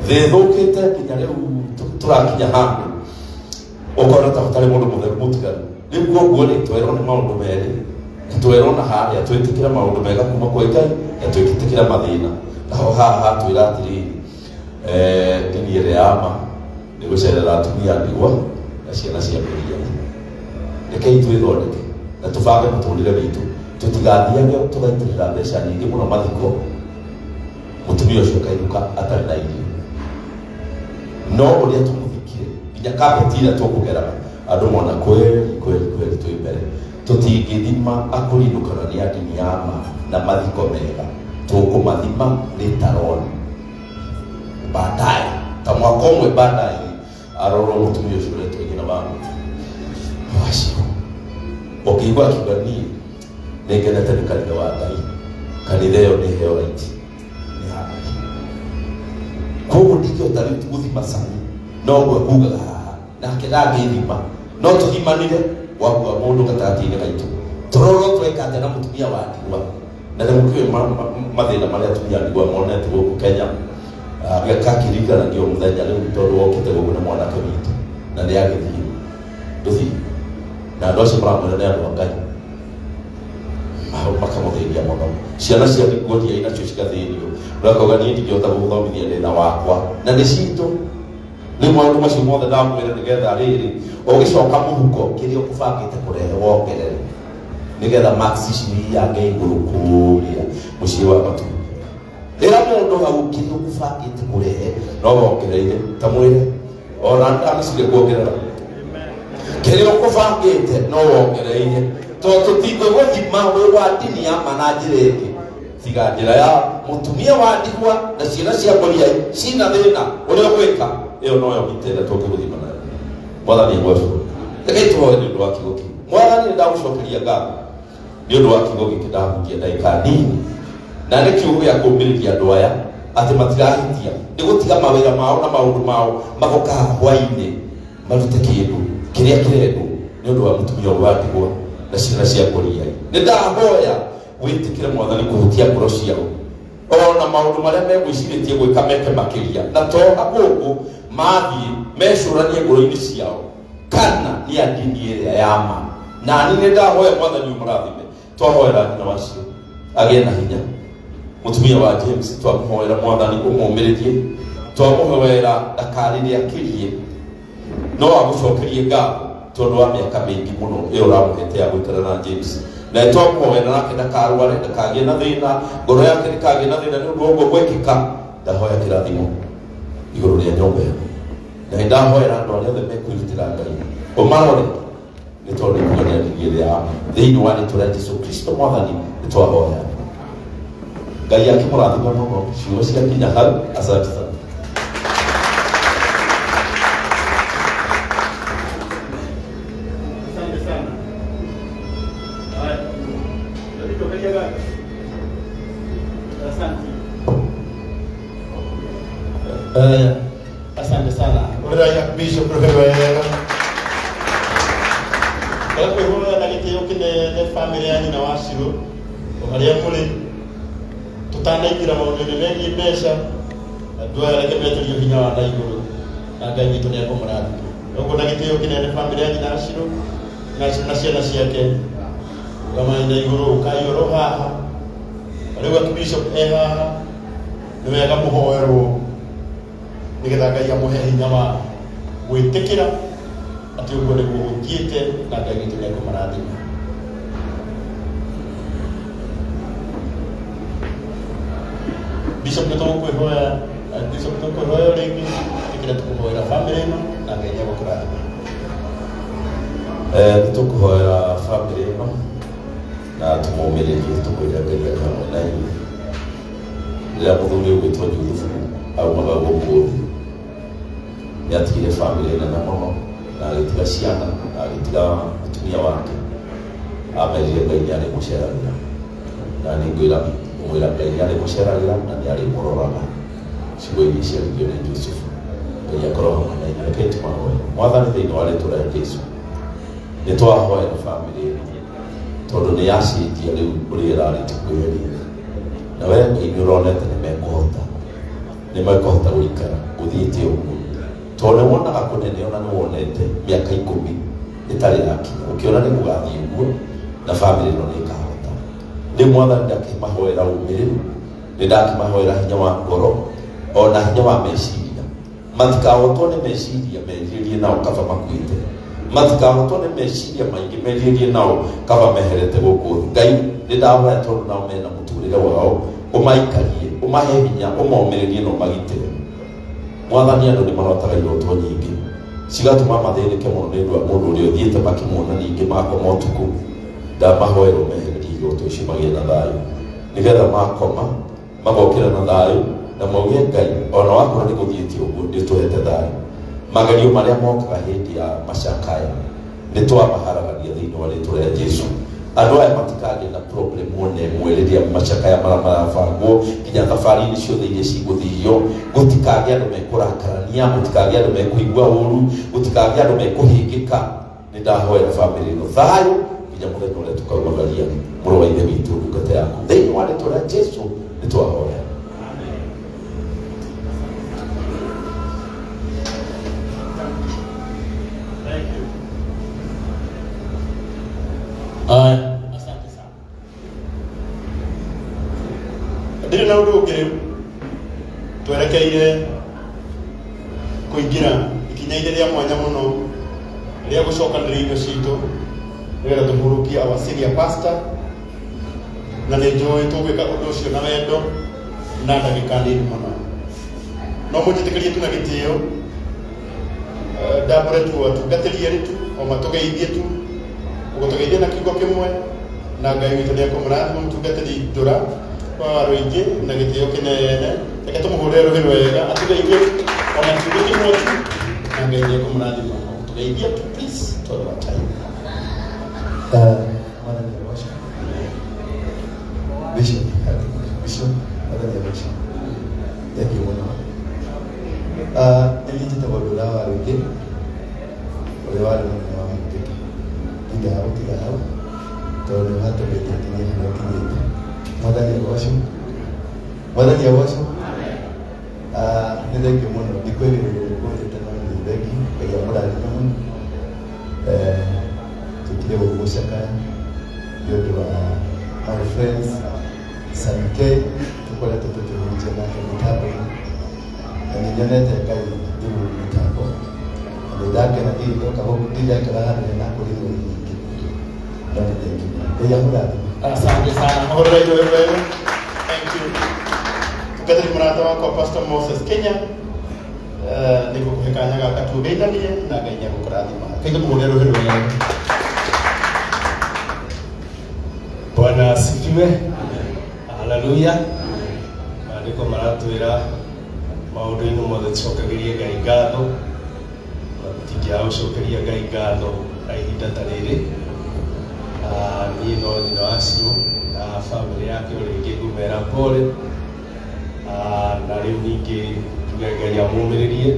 Thĩ ĩthũkĩte nginya rĩu tũrakinya handũ ũkona ta ũtarĩ mũndũ mũtheru mũtiganu. Rĩu koguo rĩ, twerwo nĩ maũndũ merĩ, na twerwo na harĩa twĩtĩkĩre maũndũ mega kuma kwĩ Ngai, na twĩtĩkĩre mathĩna. Naho haha hatwĩra atĩrĩrĩ, ndini ĩrĩa ya ma nĩ gũcerera atumia ndigwa na ciana cia mĩria. Rekei twĩthondeke na tũbange mũtũrĩre witũ, tũtigathiage tũgaitĩrĩra mbeca nyingĩ mũno mathiko, mũtumia ũcio akainũka atarĩ na irio. No ũrĩa tũmũthikire, nginya kapeti ĩrĩa tũkũgeraga, andũ mona kweli kweli kweli twĩ mbere. Tũtingĩthima akũrinũkana nĩ a ndini ya ma na mathiko mega, tũkũmathima later on, baadaye, ta mwaka ũmwe baadaye, arorwo mũtumia ũcio ũretwo nyina wa wacio, ũkĩigua akiuga, niĩ nĩngenete nĩ kanitha wa Ngai, kanitha ĩyo nĩ heo right nĩ ya Ngai, koguo ndingĩhota rĩu gũthima cani. No ũguo kugaga haha nake ndangĩthima, no tũthimanire wakua mũndũ gatagatĩ-inĩ gaitũ, tũrorwo tweka atĩa na mũtumia wa ndigwa. Na nĩ mũkĩũĩ mathĩna marĩa atumia a ndigwa monete gũkũ Kenya. Gakĩririkanagia o mũthenya rĩu, tondũ wokĩte gũkũ nĩ mwanake witũ na nĩ agĩthiĩ ndũthiĩ, na andũ acio maramwĩra nĩ andũ a Ngai, makamũthĩnia mũno. Ciana cia ngũriai nacio cigathĩnio, ũrakauga niĩ ndingĩhota gũgũthomithia ndĩna wakwa na nĩ citũ. Rĩu maũndũ macio mothe ndamwĩra nĩgetha rĩrĩ ũgĩcoka mũhuko, kĩrĩa ũkũbangĩte kũrehe wongerere, nĩgetha max ici yange igũrũ kũrĩa mũciĩ wa matu. Ĩra mũndũ hau kĩrĩa ũkũbangĩte kũrehe no wongereire, ta mwĩre ona ndamĩcire kuongerera kĩrĩa ũkũbangĩte no wongereire, tondũ tũtingĩgũthima wĩ wa ndini ya ma na njĩra ĩngĩ tiga njĩra ya mũtumia wa ndigwa na ciana cia ngoriai cina thĩna ũrĩa ũgwĩka. Ĩyo noyo mita ĩrĩa tũngĩgũthima nayo. Mwathani agocwo. Rekei tũhoe nĩ ũndũ wa kiugo kĩu. Mwathani, nĩ ndagũcokeria ngatho nĩ ũndũ wa kiugo gĩkĩ ndahunjia ndagĩka nini, na nĩ kiugo gĩa kũũmĩrĩria andũ aya atĩ matirahĩtia nĩ gũtiga mawĩra mao na maũndũ mao, magoka hwainĩ marute kĩndũ kĩrĩa kĩrendwo nĩ ũndũ wa mũtumia ũyũ wa ndigwa na ciana cia ngoriai. Nĩ ndahoya wĩtĩkĩre, Mwathani, kũhutia ngoro ciao, ona maũndũ marĩa megwĩcirĩtie gwĩka meke makĩria, na to gũkũ mathiĩ mecũranie ngoro-inĩ ciao kana nĩ a ndini ĩrĩa ya ma. Na niĩ nĩ ndahoya, Mwathani, ũmũrathime. Twahoera nyina wacio agĩe na hinya, mũtumia wa James, twamũhoera, Mwathani, ũmũmĩrĩrie. Twamũhoera ndakarĩre akĩrie, no agũcokerie ngatho tondũ wa mĩaka mĩingĩ mũno ĩyo ũramũhete ya gũikara na James. Na twamũhoera nake ndakarware, ndakagĩe na thĩna, ngoro yake ndĩkagĩe na thĩna nĩ ũndũ wa ũguo gwekĩka. Ndahoya kĩrathimo igũrũ rĩa nyũmba ĩyo, na nĩ ndahoera andũ arĩa othe mekwĩrutĩra Ngai, ũmarore, nĩ tondũ nĩ kuga nĩ ndini ĩrĩa ya ma. Thĩinĩ wa rĩtwa rĩa Jesu Kristo Mwathani nĩ twahoya. Ngai akĩmũrathima mũno. Ciugo ciakinya hau, asante sana. Asante sana. Haya. Ndio gani? Asante. Asante sana. Ũrĩragia Bishop rũhe wega. Ndakwĩhoya na gĩtĩo kĩnene, bamĩrĩ ya nyina wa Shiro, o harĩa mũrĩ. Tũtanaingĩra maũndũ-inĩ megiĩ mbeca, andũ aya reke metĩrio hinya wa na igũrũ na Ngai witũ nĩ ekũmũrathima. Ũguo na gĩtĩo kĩnene bamĩrĩ ya nyina Acirũ na Acirũ na ciana ciake, rũgamai na igũrũ, ũkai oro haha. Na rĩu Archbishop e haha, nĩ wega mũhoerwo nĩgetha Ngai amũhe hinya wa gwĩtĩkĩra atĩ ũguo nĩguo gũthiĩte na Ngai witũ nĩ ekũmũrathima. Bishop nĩ tũgũkwĩhoya, Bishop tũkwĩhoya o rĩngĩ ĩkĩra tũkũhoera bamĩrĩ ĩno na Ngai nĩ egũkũrathima. Nĩ tũkũhoera bamĩrĩ ĩno na tũmũmĩrĩrie tũkwĩre Ngai arĩ hamwe na inyuĩ. Rĩrĩa mũthuri ũgwĩtwo Juthubu aumaga gũkũ thĩ, nĩ atigire bamĩrĩ nene mũno na agĩtiga ciana na agĩtiga mũtumia wake. Amerire Ngai nĩ arĩmũceragĩra, na nĩ ngwĩra ngũmwĩra Ngai nĩ arĩmũceragĩra na nĩ arĩmũroraga. Ciugo iria ciaririo nĩ Jusufu. Ngai akorwo hamwe na inyuĩ. Rekei tũmahoe. Mwathani, thĩinĩ wa rĩtwa rĩa Jesu, nĩ twahoera bamĩrĩ ĩno tondũ nĩ yacenjia rĩu ũrĩa ĩrarĩ tũkwĩrĩ. Na we Ngai nĩ ũronete nĩ mekũhota, nĩ mekũhota gũikara gũthiĩte ũguo, tondũ nĩ wonaga kũnene, ona nĩ wonete mĩaka 10 ĩtarĩ yakinya ũkĩona nĩ gũgathiĩ ũguo na bamĩrĩ ĩno nĩ ĩkahota. Rĩu Mwathani, ndakĩmahoera ũmĩrĩru, nĩ ndakĩmahoera hinya wa ngoro ona hinya wa meciria, matikahotwo nĩ meciria merirĩrie nao kaba makuĩte, matikahotwo nĩ meciria maingĩ merirĩrie nao kaba meherete gũkũ thĩ. Ngai, nĩ ndahoya tondũ nao mena mũtũrĩre wao, ũmaikarie, ũmahe hinya, ũmomĩrĩrie na ũmagitĩre. Mwathani, andũ nĩ marotaga iroto nyingĩ cigatũma mathĩnĩke mũno nĩ ũndũ wa mũndũ ũrĩa ũthiĩte makĩmuona, ningĩ makoma ũtukũ. Ndamahoera ũmehererie iroto icio, magĩe na thayũ, nĩgetha makoma magokĩra na thayũ na mauge, Ngai, ona wakorwo nĩ gũthiĩte ũguo, nĩ ũtũhete thayũ. Magerio marĩa mokaga hĩndĩ ya macakaya nĩ twamaharagania thĩinĩ wa rĩtwa rĩa Jesu. Andũ aya matikagĩa na problem ona ĩmwe rĩrĩa macakaya marĩa marabangwo, nginya thabarĩ-inĩ ciothe iria cigũthio, gũtikagĩa andũ mekũrakarania, gũtikagĩa andũ mekũigua ũru, gũtikagĩa andũ mekũhĩngĩka. Nĩ ndahoera bamĩrĩ ĩno thayũ nginya mũthenya ũrĩa tũkaumagaria mũrũ wa ithe witũ, ndungata yaku. Thĩinĩ wa rĩtwa rĩa Jesu nĩ twahoya. Thank you. Aya, asante sana. Ndirĩ na ũndũ ũngĩ, rĩu twerekeire kũingĩra ikinya-inĩ rĩa mwanya mũno rĩa gũcokanĩrĩria indo citũ nĩgetha tũhurũkie our senior pastor, na nĩ njũĩ tũgwĩka ũndũ ũcio na wendo na ndagĩka nini mũno. No mũnjĩtĩkĩrie tu na gĩtĩo, ndambũre tu atungatĩri erĩ tu o matũgeithie tu, ũgũtũgeithia na kiugo kĩmwe, na Ngai witũ nĩ ekũmũrathima. Mũtungatĩri Ndũra wa Rũingĩ, na gĩtĩo kĩnene, reke tũmũhũrĩre rũhĩ rwega atũgeithie ona kiugo kĩmwe tu, na Ngai nĩ ekũmũrathima. Tũgeithie tu please, tondũ wa time. Mwathani agocwo. Bishop, Bishop, Mwathani agocwo. Thank you mũno. Nĩ niĩ njĩtagwo Ndũra wa Rũingĩ, ũrĩa warĩ mũnene wa Mũtĩki. Ndindaga gũtiga hau, tondũ nĩ watũmĩte nginye harĩa nginyĩte. Mwathani agocwo. Mwathani agocwo. Nĩ thengiũ mũno, ndikwĩrĩgĩrĩire kũnjĩta, no nĩ thengiũ. Ngai amũrathime mũno. Tũkire gũkũ gũcakaya nĩ ũndũ wa my friends Sammy K, tũkoretwo tũkĩhunjia nake mĩtambo-inĩ, na nĩ nyonete Ngai through mĩtambo, na nĩ ndakena ndirĩ ndoka gũkũ, ndirĩ ndaikara handũ hena kũrĩrwo nyingĩ, no nĩ thengiũ mũno. Ngai amũrathime. Asante sana. Mahũrĩra indo wega. Thank you. Tungatĩri mũrata wakwa Pastor Moses Kenya. Nĩ ngũkũhe kanya gaka tugeithanie na Ngai nĩ egũkũrathima. Kaitũ mũhũrĩre rũhĩ rwega. Bwana asifiwe. Haleluya. Maandĩko maratwĩra maũndũ-inĩ mothe tũcokagĩrie Ngai ngatho, na tũtingĩaga gũcokeria Ngai ngatho na ihinda ta rĩrĩ. Niĩ no nyina wa Ciũ na bamĩrĩ yake o rĩngĩ ngũmera pole. Na rĩu ningĩ njuge Ngai amũmĩrĩrie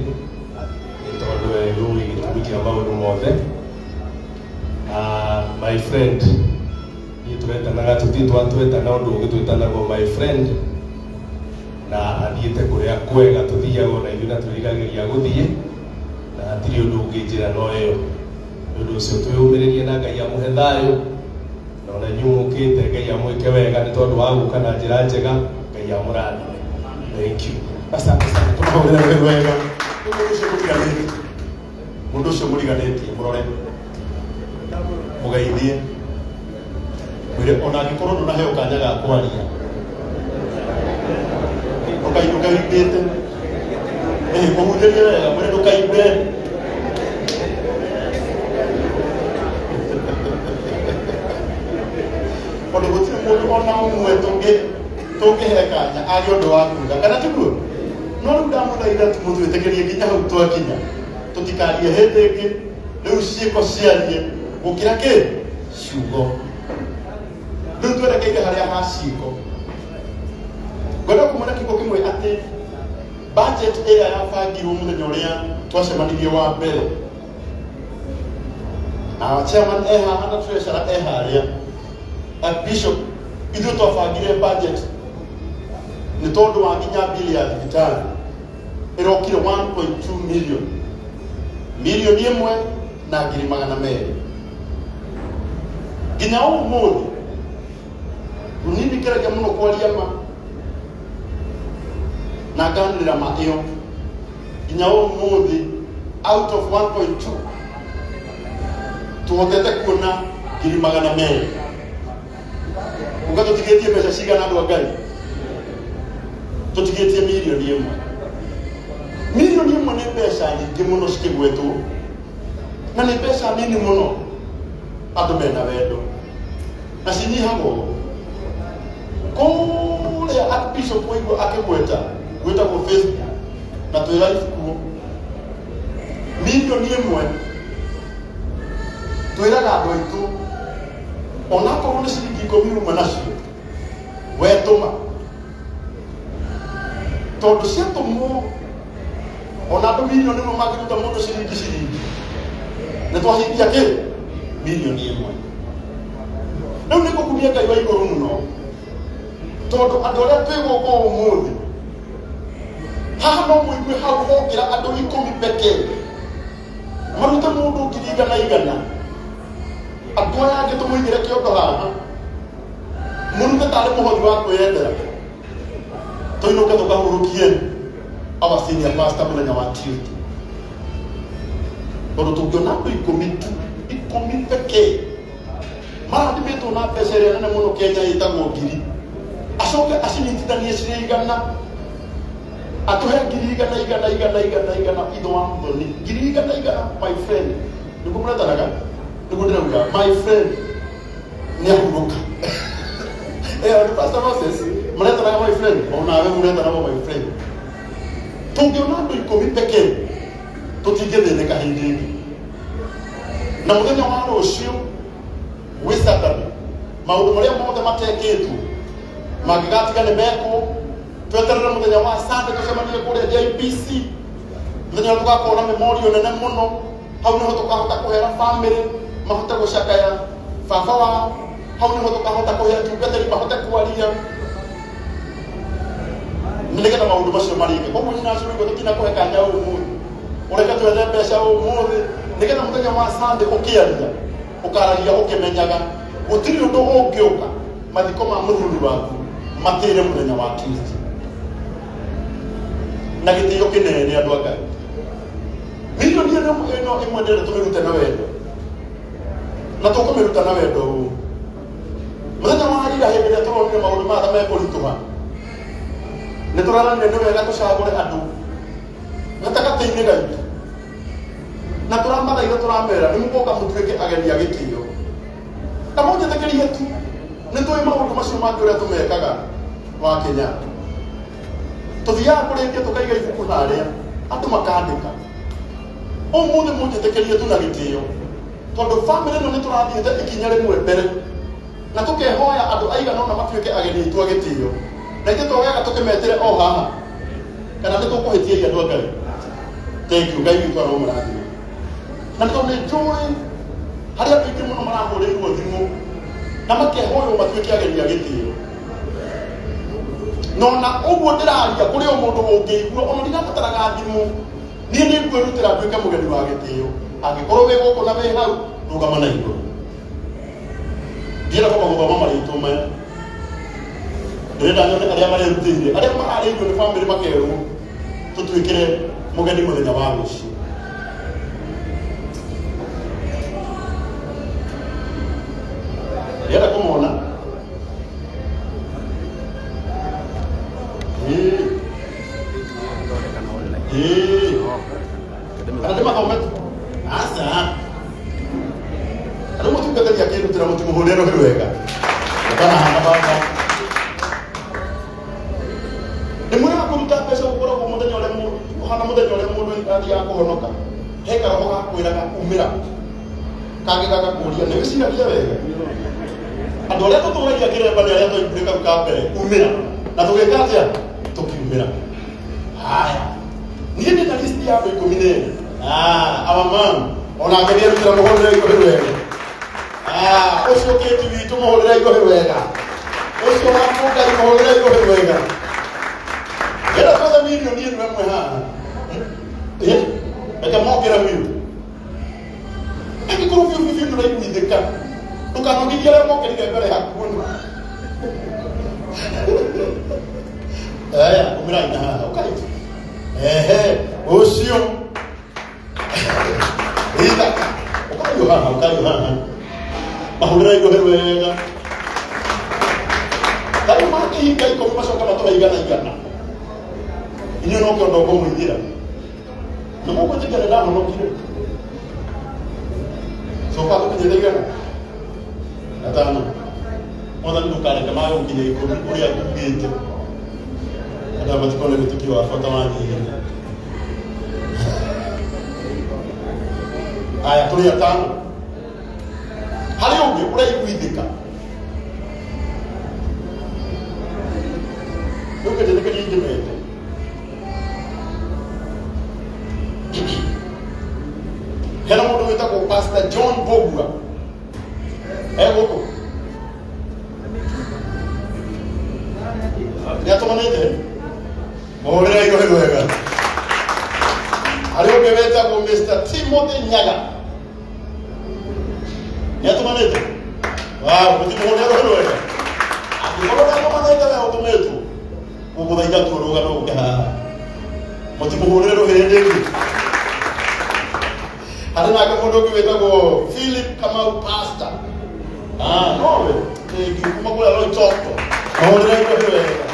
nĩ tondũ we nĩũĩ gĩtũmi kĩa maũndũ mothe. My friend, niĩ tũretanaga, tũtirĩ twatwetana ũndũ ũngĩ, twĩtanagwo my friend. Na athiĩte kũrĩa kwega tũthiaga ona ithuĩ na twĩriragĩria gũthiĩ, na hatirĩ ũndũ ũngĩ njĩra no ĩyo. Nĩ ũndũ ũcio twĩyũmĩrĩrie na Ngai amũhe thayũ, na ona inyuĩ mũkĩte Ngai amwĩke wega nĩ tondũ wa gũka na njĩra njega. Ngai amũrathime. Thank you. Asante sana. Tũmahũrĩre rũhĩ rwega. Nĩ mũndũ ũcio mũriganĩtie, mũndũ ũcio mũriganĩtie, mũrore, mũgeithie, mwĩre ona angĩkorwo ndũnaheo kanya ga kwaria, ndũkaimbĩte. Mũhunjĩrie wega, mwĩre ndũkaimbe. Tondũ gũtirĩ mũndũ ona ũmwe tũngĩhe kanya age ũndũ wa kuga, kana tiguo? No rĩu ndamũthaitha tu mũtwĩtĩkĩrie nginya hau twakinya, tũtikarie hĩndĩ ĩngĩ. Rĩu ciĩko ciarie gũkĩra kĩ ciugo. Rĩu twerekeire harĩa ha ciĩko. Ngwenda kumwĩra kiugo kĩmwe, atĩ budget ĩrĩa yabangirwo mũthenya ũrĩa twacemanirie wa mbere na chairman e haha na treasurer e harĩa na bishop, ithuĩ twabangire budget nĩ tondũ wa nginya bili ya thibitarĩ ĩrokire 1.2 million, 1,200,000. Nginya ũmũthĩ rũnini kĩragia mũno kwaria ma na nganĩrĩra ma ĩyo, nginya ũmũthĩ out of 1.2 tũhotete kuona 200,000. Uga tũtigĩtie mbeca cigana, andũ a Ngai? Tũtigĩtie 1 million. 1 million nĩ mbeca nyingĩ mũno cikĩgwetwo, na nĩ mbeca nini mũno andũ mena wendo na cinyihaga ũguo. Kũrĩa Archbishop waigua akĩgweta gwĩtagwo Facebook na twĩ live kuo, 1 million twĩraga andũ aitũ onakorwo nĩ ciringi 10 uma nacio wetũma, tondũ ciatũmwo ona andũ 1 million mangĩruta mũndũ ciringi ciringi, nĩ twahingia kĩ 1 million. Rĩu nĩ ngũkumia Ngai wa igũrũ mũno, tondũ andũ arĩa twĩ gũkũ ũmũthĩ haha no mũigue hau hokĩra andũ 10 pekee marute mũndũ ngiri igana igana, andũ aya angĩ tũmũigĩre kĩondo haha mũrute tarĩ mũhothi wa kwĩyendera, tũinũke tũkahurũkie our senior pastor mũthenya wa Tuesday. Tondũ tũngĩona andũ 10 tu, 10 pekee marathimĩtwo na mbeca ĩrĩa nene mũno Kenya ĩtagwo ngiri, acoke acinyitithanie cirĩ 100, atũhe ngiri igana igana igana igana igana, itho wa mũthoni, ngiri igana igana, my friend, nĩguo mũretanaga, nĩguo ndĩrauga, my friend nĩ ahurũka. Nĩ Pastor Moses mũretanaga my friend, onawe mũretanaga my friend. Tũngĩona andũ 10 pekee tũtingĩthĩnĩka hĩndĩ ĩngĩ. Na mũthenya wa rũciũ gwĩ Saturday, maũndũ marĩa mothe matekĩtwo mangĩgatiga nĩ mekwo, tweterere mũthenya wa Sunday tũcemanie kũrĩa JPC, mũthenya ũrĩa tũgakorwo na memorial nene mũno. Hau nĩho tũkahota kũhera family mahote gũcakaya baba wao, hau nĩho tũkahota kũhe atungatĩri mahote kwaria, nĩgetha maũndũ macio marĩke. Koguo nyina acio nĩguo tũtina kũhe kanya ũmũthĩ, ũreke twethe mbeca ũmũthĩ, nĩgetha mũthenya wa Sunday ũkĩaria ũkaragia ũkĩmenyaga gũtirĩ ũndũ ũngĩũka mathiko ma mũthuri waku matĩre mũthenya wa Tuesday. Na gĩtĩo kĩnene, andũ a Ngai, 1 million ĩno ndĩrenda tũmĩrute na wendo, na tũkũmĩruta na wendo ũũ. Mũthenya wa rira, hĩndĩ ĩrĩa tũronire maũndũ maya ta mekũritũha, nĩ tũraranire nĩ wega tũcagũre andũ gatagatĩ-inĩ gaitũ, na tũramathaitha, tũramera nĩ mũgoka mũtuĩke ageni a gĩtĩo. Na mũnjĩtĩkĩrie tu, nĩ tũĩ maũndũ macio mangĩ ũrĩa tũmekaga wa Kenyatta. Tũthiaga kũrĩkia tũkaiga ibuku harĩa andũ makandĩka. Ũmũthĩ mũnjĩtĩkĩrie tu na gĩtĩo, tondũ famĩlĩ ĩno nĩ tũrathiĩte ikinya rĩmwe mbere na tũkehoya andũ aigana ũna matuĩke ageni aitũ a gĩtĩo, na ithuĩ to wega tũkĩmetĩre o haha, kana nĩ tũkũhĩtia, andũ a Ngai? Thank you. Ngai witũ aromũrathima. Na nĩ tondũ nĩ njũĩ harĩ andũ aingĩ mũno marahũrĩirwo thimũ na makehoywo matuĩke ageni a gĩtĩo. No na ũguo ndĩraria kũrĩ o mũndũ ũngĩigua ona ndirabataraga thimũ, niĩ nĩ ngwĩrutĩra nduĩke mũgeni wa gĩtĩo. Angĩkorwo wĩ gũkũ na wĩ hau, rũgama na igũrũ. Ndienda kwamba gũthoma marĩtwa maya, ndĩrenda nyone arĩa marerutĩire, arĩa mararĩirio nĩ bamĩrĩ makerwo tũtuĩkĩre mũgeni mũthenya wa rũciũ. Ndĩrenda kũmona. Ĩĩ. Ĩĩ. Kana ndĩmathome tu? Aca. Rĩu mũtungatĩri akĩrutĩra mũtimũhũrĩre rũhĩ rwega. Ũkanahana baba. Nĩ mwega kũruta mbeca gũkoragwo mũthenya ũrĩa mũndũ ũhana mũthenya ũrĩa mũndũ athiaga kũhonoka. He karoho gakwĩraga umĩra. Kangĩ gagakũria nĩ wĩciragia wega. Andũ arĩa tũtũragia kĩremba nĩ arĩa twaiguire kau ka mbere umĩra. Na tũgĩka atĩa? Tũkiumĩra. Haya. Niĩ ndĩ na list ya andũ 12. Ah, our man. Onake nĩ erutĩra, mũhũrĩre igũrũ wega. Ah, ũcio kĩti witũ, mũhũrĩre igũrũ wega. Ũcio wa Ngai, mũhũrĩre igũrũ wega. Ĩra twethe mirioni ĩno ĩmwe haha. Eh, reke mokĩre biũ. Angĩkorwo biũ biũ biũ ndũraiguithĩka, ndũkanogithie arĩa mokĩrire mbere yaku mũno. Aya, umĩrai na haha, ũkai. Ehe, ũcio. Ithaka. Ũkai haha, ũkai haha. Mahũrĩra igũrũ wega. Tarĩu mangĩhinga 10 macoka matũhe igana igana. Inyuĩ no kĩondo ngũmũigĩra. Nĩ mũgwĩtĩkia nĩ ndahonokire. Coka tũkinyĩte 500. Mwathani ndũkareke mage gũkinya 10 ũrĩa ngugĩte. Andũ aya matikone wĩtĩkio wakwa ta wanyihire. Aya, tũrĩ atano. Harĩ ũngĩ ũraiguithĩka? Rĩu kĩnjĩtĩkĩria ingĩmete. Hena mũndũ wĩtagwo Pastor John Bogua. E gũkũ? Nĩ atũmanĩte? Mũhũrĩre igũrũ wega. Harĩ ũngĩ wĩtagwo Mr. Timothy Nyaga. Nĩ atũmanĩte? Wow, mũtimũhũrĩre rũhĩ wega. Angĩkorwo nĩ atũmanĩte we ũtũmĩtwo, gũgũthaitha tu ũrũgame ũke haha. Mũtimũhũrĩre rũhĩ hĩndĩ ĩngĩ. Harĩ nake mũndũ ũngĩ wĩtagwo Philip Kamau Pastor. Ah, nowe. Thank you. Kuma kũrĩa Loitoktok. Mũhũrĩre rũhĩ wega.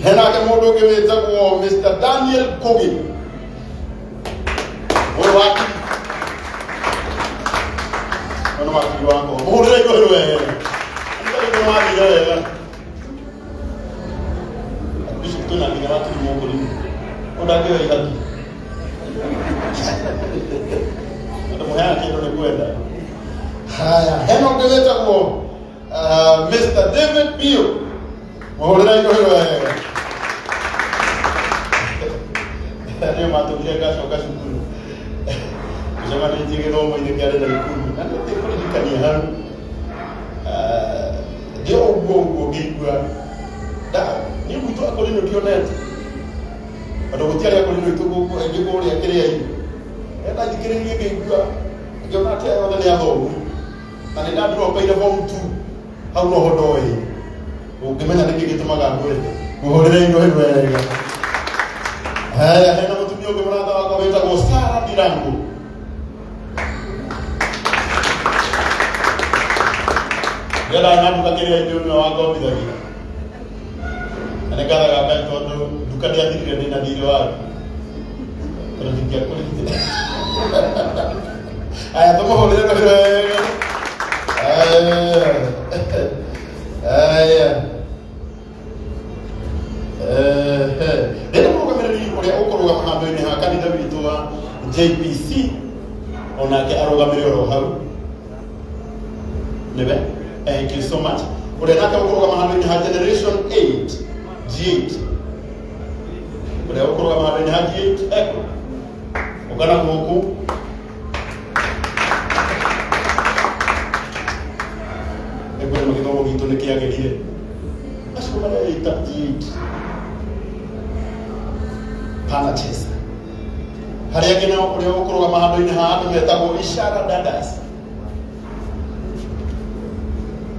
He nake mũndũ ũngĩ wĩtagwo Mr. Daniel Ngugi. Ũyũ wakiri. Ũyũ nĩ wakiri wakwa. Mũhũrĩre rũhĩ wega. Nĩ wathire wega. Bishop twĩna nginya wakiri mũkũrinũ. Ũyũ ndangĩoya ihaki. Andũ mũheaga kĩndũ nĩ kwenda. Haya, hena ũngĩ wĩtagwo Mr. David Bio. Mũhũrĩre igũrũ wega. Nĩo matũmire ngacoka cukuru. Tũcemanĩtie gĩthomo-inĩ kĩarĩ Naikuru. Na nĩ kũririkania hau. Ndio ũguo ũguo ngĩigua. Niĩ gwitũ akũrinũ ndionete. Andũ gũtiarĩ akũrinũ aitũ gũkũ aingĩ kũrĩa kĩrĩa-inĩ. Ndathikĩrĩirie ngĩigua ngĩona atĩ aya othe nĩ athomu. Na nĩ ndandropeire form 2 hau noho ndoĩ. Ũngĩmenya nĩkĩ gĩtũmaga ngwende. Mũhũrĩre igũrũ wega. Haya, hena mũtumia ũngĩ mũrata wakwa wĩtagwo Sarah Ndirangu. Ndĩrenda na nduka kĩrĩa inĩ nĩwe wangombithagia. Na nĩ ngathaga Ngai tondũ nduka ndĩathirire ndĩ na thirĩ waku. Tondũ ndingĩakũrĩhire. Aya, tũmũhũrĩre rũhĩ wega. Aya. Aya. Ehe. Ndĩna mũrũgamĩrĩri ũrĩa ũkũrũgama handũ-inĩ ha kanitha witũ wa JPC onake arũgamĩre oro hau nĩwe. Thank you so much. Ũrĩa nake ũkũrũgama handũ-inĩ ha generation 8 G8, ũrĩa ũkũrũgama handũ-inĩ ha G8 eko ũkana gũkũ. Nĩguo nĩ gĩthomo gitũ nĩ kĩagĩrire acio marĩa Street Panachesa. Harĩa angĩ nao ũrĩa ũkũrũgama handũ-inĩ ha andũ metagwo Ishara Dadas.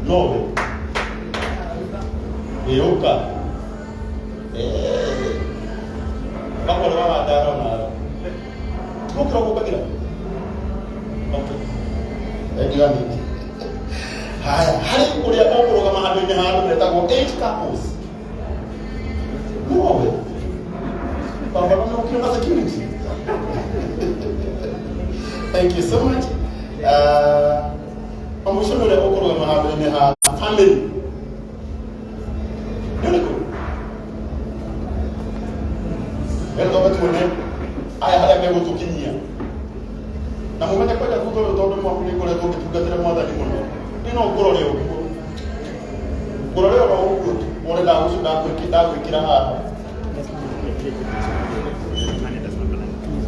Nowe ĩũka bakore babandara onawe tigũkĩra gũkagĩra. Okay, endiga ningĩ. Haya, harĩ ũrĩa ũkũrũgama handũ-inĩ ha andũ metagwo eight couples. Nowe baba no ũkĩona security. Thank you so much. Mũico nĩ ũrĩa ũkũrũgama handũ-inĩ ha family. Nĩ ũrĩkũ? Rĩu twambe tuone aya harĩa megũtũkinyia. Na mũmenye kwenda thutha ũyũ tondũ mwaku nĩ ngoretwo ngĩtungatĩra mwathani mũno. Niĩ no ngũrore ũguo. Ngũrore oro ũguo tu. Wone ndagwĩkĩra haha.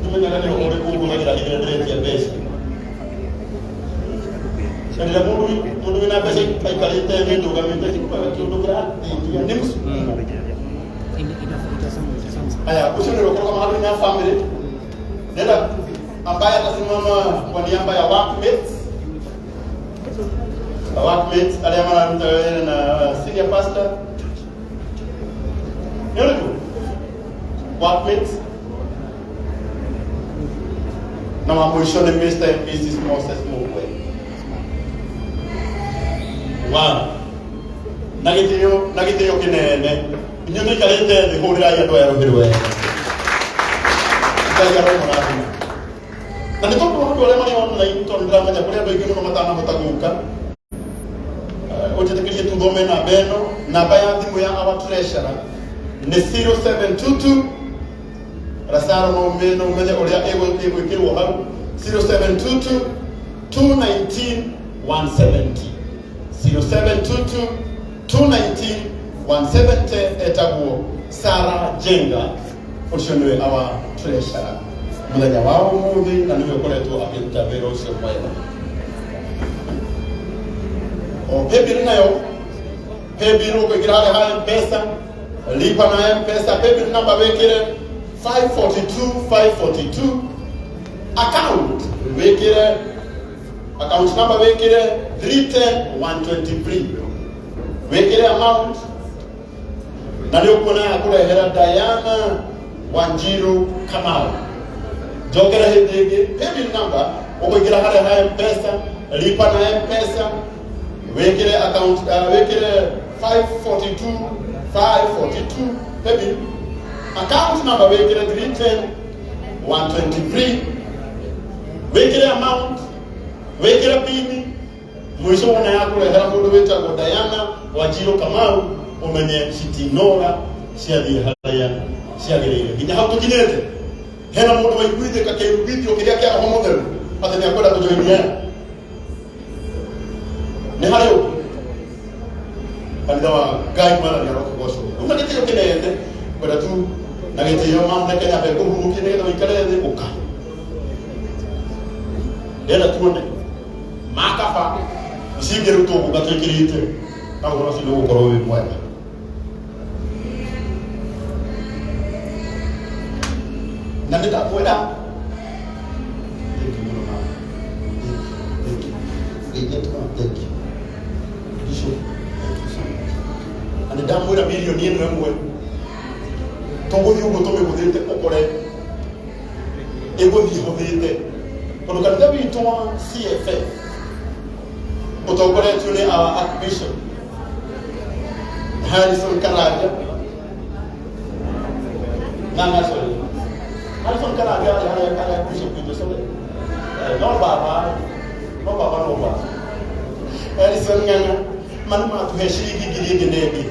Ndimenyaga nĩ ũrĩkũ ngũhũthagĩra hĩndĩ ĩrĩa ndĩretia mbeca. Na rĩrĩa mũndũ wĩna mbeca aikarĩte thĩ ndũgamĩte njiguaga kĩũndũ kĩrateithia nĩ mũsukumo. Haya, ũcio nĩ ũkũrũgama handũ-inĩ ha family. Nenda ambaye atasimama kwa niaba ya workmates. Workmates arĩa mararuta wĩra na senior pastor. Nĩ ũrĩkũ? Workmates. Na wa mũico nĩ Mr. and Mrs. Moses Mugwe. Wow. Na gĩtĩo kĩnene inyuĩ tũikarĩte thĩ, hũrĩrai andũ aya rũhĩ rwega. Ngai aromũrathima. Na nĩ tondũ andũ arĩa marĩ online, tondũ ndĩramenya kũrĩ andũ aingĩ mũno matanahota gũka, ũnjĩtĩkĩrie tu thome namba ĩno. Namba ya thimũ ya our treasurer nĩ 0722. Rasaro, no ũmenye ũrĩa ĩgwĩkĩrwo hau. 0722 219 170, 0722 219 170, etagwo Sara Jenga. Ũcio nĩwe our treasurer mũthenya wa ũmũthĩ na nĩwe ũkoretwo akĩruta wĩra ũcio mwega. O paybill nayo, paybill ũkũingĩra harĩa ha M-Pesa, lipa na M-Pesa, paybill number wĩkĩre 542 542, account wĩkĩre, account number wĩkĩre 310 123, wĩkĩre amount na nĩ ũkuona ya kũrehera Diana Wanjiru Kamau. Njokere hĩndĩ ĩngĩ, paybill number ũkũingĩra harĩa ha M-Pesa, lipa na M-Pesa, wĩkĩre account, wĩkĩre 542 542 paybill, account number wĩkĩre 310 123, wĩkĩre amount, wĩkĩre pini, mũico wona ya kũrehera mũndũ wĩtagwo Diana Wanjiru Kamau. Ũmenye citinora ciathiĩ harĩa ciagĩrĩire. Nginya hau tũkinyĩte, hena mũndũ waiguithĩka kĩiguithio kĩrĩa kĩa Roho Mũtheru atĩ nĩ akwenda kũjoinia aya? Nĩ harĩ ũngĩ? Kanitha wa Ngai, Mwathani arokĩgocwo. Rĩu na gĩtĩo kĩnene kwenda tu na gĩtĩo mamũreke nyambe ngũhurũkie nĩgetha ũikare thĩ. Ũka, ndĩrenda tuone makaba ici ingĩ rĩu tũgũka twĩkĩrĩte na ũhoro ũcio nĩ ũgũkorwo wĩ mwega. Na nĩ ndakwĩra thank you mũno mama. Thank you, thank you. Ngai thank you, Bishop, thank you so much. Na nĩ ndamwĩra mirioni ĩno ĩmwe tũgũthiĩ ũguo tũmĩhũthĩte, ũkore ĩgũthiĩ hũthĩte, tondũ kanitha witũ wa CFF ũtongoretio nĩ our Archbishop Harrison Karanja. Ng'ang'a, sorry, Harrison Karanja arĩ harĩa harĩa Bishop witũ, sorry. No baba, no baba, no baba Harrison Ng'ang'a mani matuhe ciringi ngiri ĩngĩ na ĩngĩ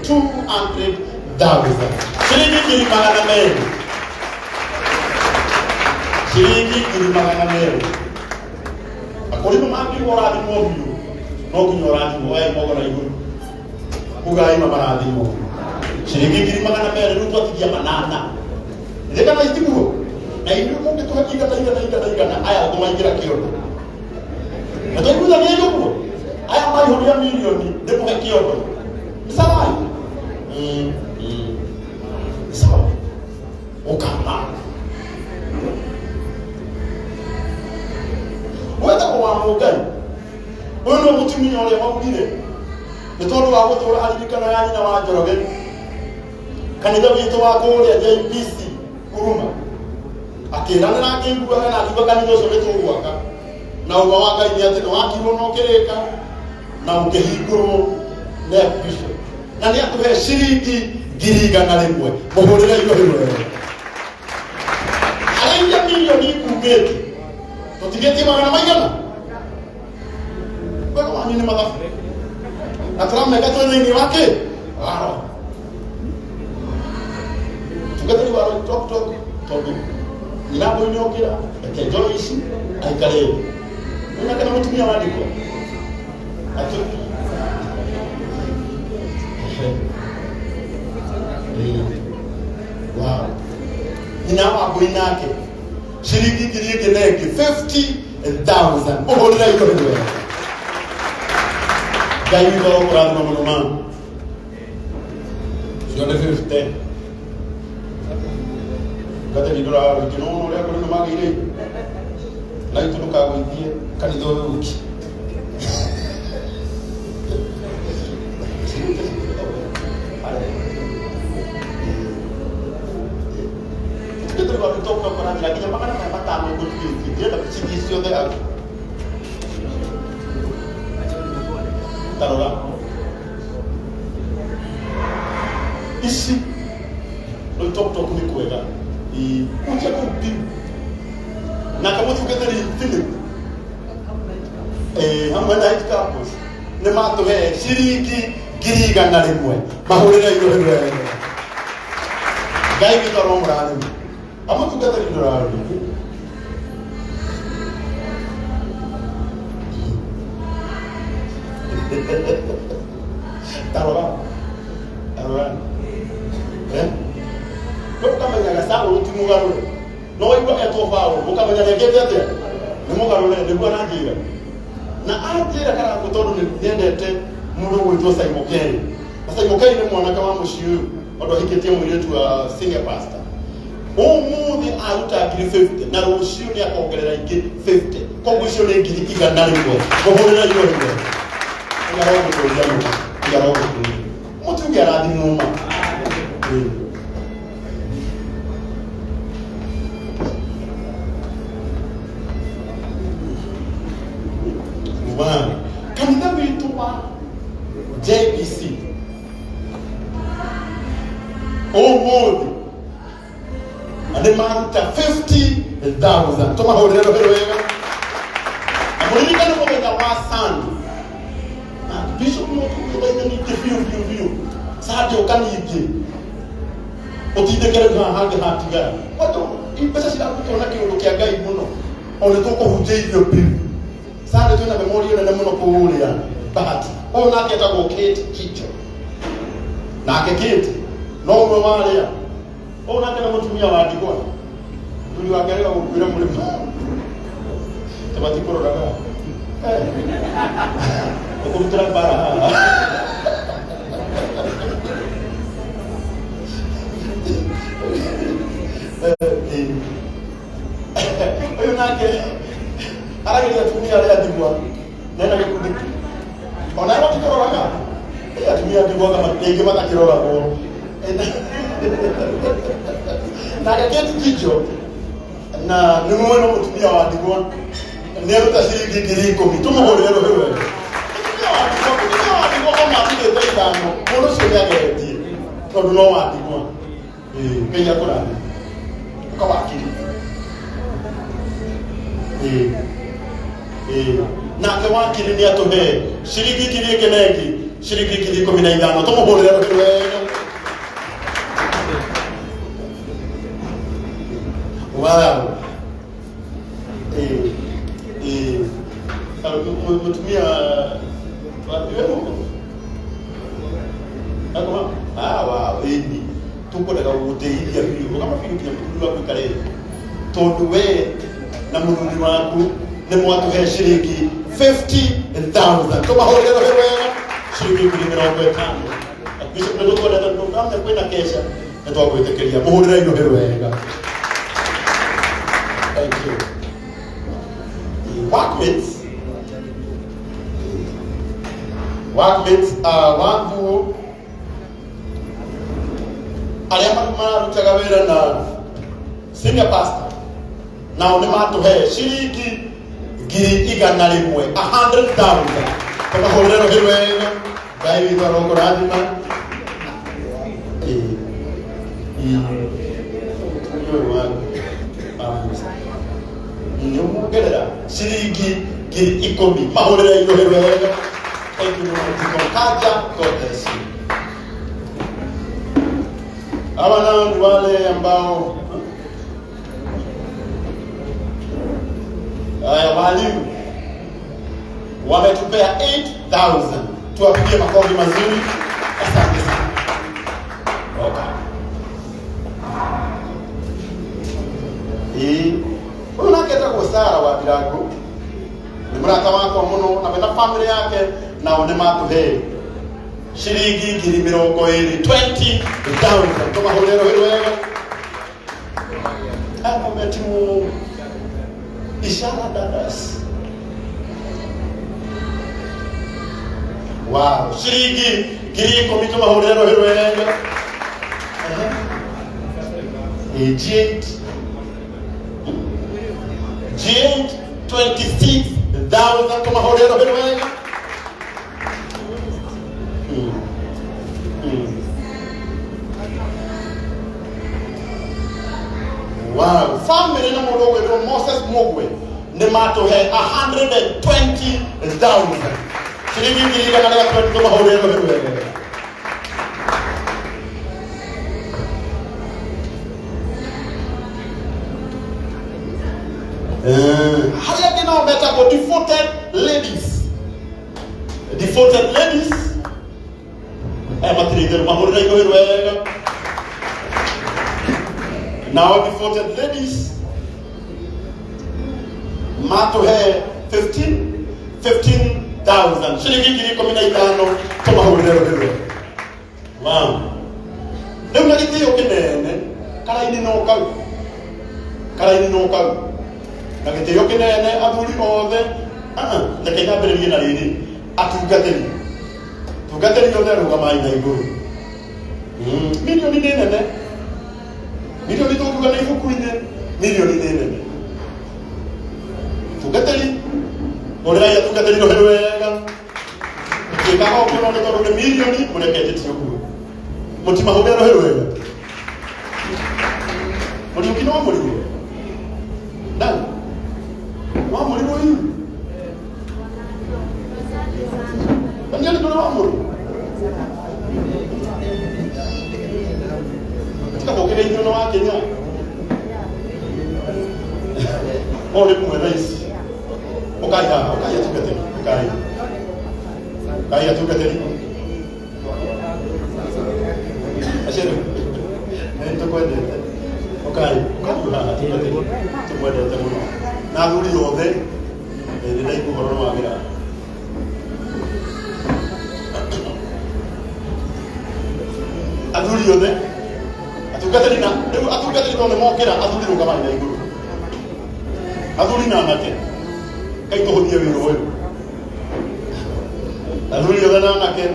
200,000, ciringi 200,000, ciringi 200,000. Akũrimũ mangiuga ũrathimwo biũ, no nginya ũrathimwo waĩ moko na igũrũ kuga ima marathimwo ciringi 200,000. Rĩu twatigia manana ithĩ kana itiguo na inyuĩ mũngĩtũhe igana igana igana igana aya tũmaingĩra kĩondo na twaiguithania ũguo aya maihũria mirioni ndĩmũhe kĩondo nĩ sarai. Sawa. Ũkama. Wetagwo wa Mũngai. Ũyũ nĩwe mũtumia ũrĩa waugire nĩ tondũ wa gũtũra aririkanaga nyina wa Njoroge. Kanitha witũ wa kũrĩa JPC Huruma. Akĩranĩra akĩiguaga na akiuga kanitha ũcio nĩ tũgwaka. Na ũma wa Ngai nĩ atĩ nĩ wakirwo na ũkĩrĩka na ũkĩhingũrwo nĩ Archbishop. Na nĩ atũhe ciringi 100,000. Mũhũrĩre irohi wega. Harĩa iria mirioni ikungĩte tũtigĩtie magana maigana. Wega wanyu nĩ mathabu. Na tũrameka twĩ thĩinĩ wa kĩ? Wa roho. Tungatĩri wa roho tok tok tondũ nyina mbũi nĩ okĩra reke njoe ici aikare thĩ. Nĩ kana mũtumia wa ndigwa. Atũ. Wow. Nyina wa mbũi nake ciringi ngiri ĩngĩ na ĩngĩ 50,000. Ũhũrĩre irohi wega. Ngai witũ arokũrathima mũno ma. Ciothe 50. Gateri ndũrarũingĩ no ũrĩa kũrĩ no magĩire. Na itũ ndũkagũithie kanitha ũyũ wiki. Tũrĩ wa tũtoka kũrathira nginya 500 ngũtigĩtie. Ndĩrenda cithiĩ ciothe hau. Tarora. Ici rĩu tok tok nĩ kwega. Ĩĩ, hutia kũu biũ. Nake mũtungatĩri Philip hamwe na Hit Couples nĩ matũhe ciringi 100,000. Mahũrĩre irohi wega. Ngai witũ aromũrathima. Amũtungatĩri ndũrarũingĩ. Tarora. Tarora. Eh? No ũkamenyaga Saũlũ ti mũgarũre. No waigua etwo Paũlũ, ũkamenya nĩekĩte atĩa? Nĩ mũgarũre, nĩguo aranjĩra. Na anjĩra karangũ tondũ nĩ nyendete mũndũ ũgwĩtwo Simon Kelly. Na Simon Kelly nĩ mwanake wa mũciĩ ũyũ, tondũ ahikĩtie mũirĩtu wa senior pastor. Ũmũthĩ aruta 50,000 na rũciũ nĩ akongerera ingĩ 50. Koguo icio nĩ 100,000. Mũhũrĩre irohi wega. Ngai arogũtũria mũno. Ngai arogũtũria. Mũtuge arathimwo ma. Wow. Kanitha witũ wa JBC ũmũthĩ na nĩ maruta 50,000. Tũmahũrĩre rũhĩ rwega. Na mũririkane mũthenya wa Sunday. Na bishop no tũgũthaitha ningĩ biũ biũ biũ. Sunday ũka ningĩ. Ũtindĩke rĩu haha hangĩ hatigara. Andũ mbeca cirarutwo na kĩũndũ kĩa Ngai mũno. O nĩ tũkũhunjia irio biũ. Sunday twĩna memorial nene mũno kũrĩa Bahati. Ũyũ nake etagwo Kate Kicho. Nake Kate no ũmwe wa arĩa. Ũyũ nake nĩ mũtumia wa ndigwa. Mũthuri wake arĩga gũkuĩra mũrĩmo. Tũbatikũroraga. Ũkũrutĩra mbara haha. Ũyũ nake arageria atumia arĩa ndigwa nena gĩkundi ona matikũroraga. Atumia ndigwa rĩngĩ matakĩroragwo. Nake Kate Kicho na nĩ mwena mũtumia wa ndigwa nĩ aruta ciringi 10,000. Tũmũhũrĩre rũhĩ wega. Mũtumia wa ndigwa, mũtumia wa ndigwa ona arutĩte 5, mũndũ ũcio nĩ ageretie tondũ no wa ndigwa. Ngai akũrathime. Ũkawakiri. Nake wakiri nĩ atũhe ciringi ngiri ĩngĩ na ĩngĩ, ciringi 15,000. Tũmũhũrĩre rũhĩ wega. Wow. Mũtumia wa Akoma, ah, wow, ĩni tũkwendaga gũgũteithia biũ ũgama biũ nginya mũthuri waku ikare thĩ. Tondũ we na mũthuri waku nĩ mwatũhe ciringi 50,000. Tũmahũrĩre rũhĩ wega. Ciringi 50,000. Bishop nĩ gũtwendete tondũ ndamenya kwĩna keca. Nĩ twagwĩtĩkĩria mũhũrĩre indo hĩ wega. Thank you. Workmates, workmates wangu arĩa mararutaga wĩra na senior pastor nao nĩ matũhe ciringi 100,000, 100,000. Tũmahũrĩre rũhĩ wega. Ngai witũ arokũrathima. Nĩ ũmuongerera ciringi 10,000. Mahũrĩre irũhĩ wega. Thank you mũno, Deacon Kaja. God bless you. Hawa nao ni wale ambao, haya, walimu wametupea 8000. Tuwapigie makofi mazuri. Asante sana. Okay. Ĩĩ, ũyũ nake etagwo Sara wa Ndirango, nĩ mũrata wakwa mũno na mena family yake, nao nĩ matũhe ciringi 20,000, 20,000. Tũmahũrĩre rũhĩ wega. Ametimu Ishara Dadas. Wow, ciringi 10,000. Tũmahũrĩre rũhĩ wega. Ehe. G8 G8 26,000. Tũmahũrĩre rũhĩ wega. Wow, family na mũndũ ũgwĩtwo Moses Mugwe nĩ matũhe 120,000, ciringi 120,000. Tũmahũrĩre rũhĩ wega. Harĩa angĩ nao metagwo devoted ladies, devoted ladies aya matirĩ itherũ. Mahũrĩra igũrũ wega. Nao devoted ladies matũhe 15 15,000, ciringi 15,000. Tũmahũrĩre rũhĩ wega. Wow. Rĩu na gĩtĩo kĩnene, karaini no kau, karaini no kau. Na gĩtĩo kĩnene athuri othe. Ah, ah, reke nyambĩrĩrie na rĩrĩ, atungatĩri, tungatĩri othe rũgamai na igũrũ. Milioni nĩ nene, milioni tũngiuga nĩ ibuku-inĩ, milioni nĩ nene. Tungatĩri, hũrĩrai atungatĩri rũhĩ wega. Tuĩkaga ũguo no nĩ tondũ nĩ milioni, mũreke njĩtie ũguo. Mũtimahũrĩre rũhĩ wega. Mũriũki no mũrirwo ndani wa mũrirwo hihi Danieli ndũrĩ wa mũrũ tiga gũkĩgeithio na wa Kenya o rĩmwe thaa ici. Ũkai haha, ũkai atungatĩri, ũkai, ũkai atungatĩri acio nĩ tũkwendete. Ũkai, ũkai haha atungatĩri, tũmwendete mũno na athuri othe. Nĩ ndaigua ũhoro nĩ wagĩra. Athuri othe atungatĩri, na rĩu atungatĩri no nĩ mokĩra, athuri rũgamai na igũrũ, athuri na anake. Kai tũhũthie wĩra ũyũ, athuri othe na anake.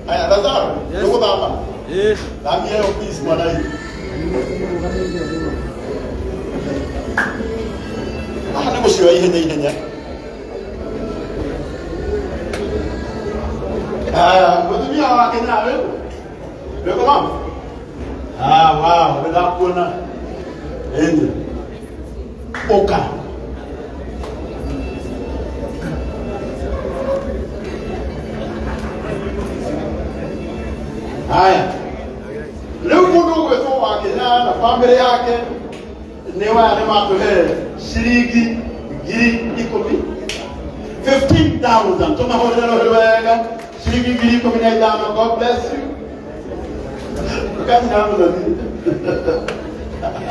Aya, Lazaro, nĩũgũthamba? Thambia ĩyo please, mwana witũ. Haha nĩ gũcioya ihenya ihenya. Aya, mũtumia wa Kenya wĩkũ? Wĩkũ mama? Ah, wow, nĩ ndakuona. Ĩni. Ũka. Haya. Rĩu mũndũ ũgwĩtwo wa Kenya na bamĩrĩ yake nĩ waya nĩ matũhe ciringi 10,000, 15,000. Tũmahũrĩre rũhĩ wega. Ciringi 15,000. God bless you. Ũkanyina mũthoni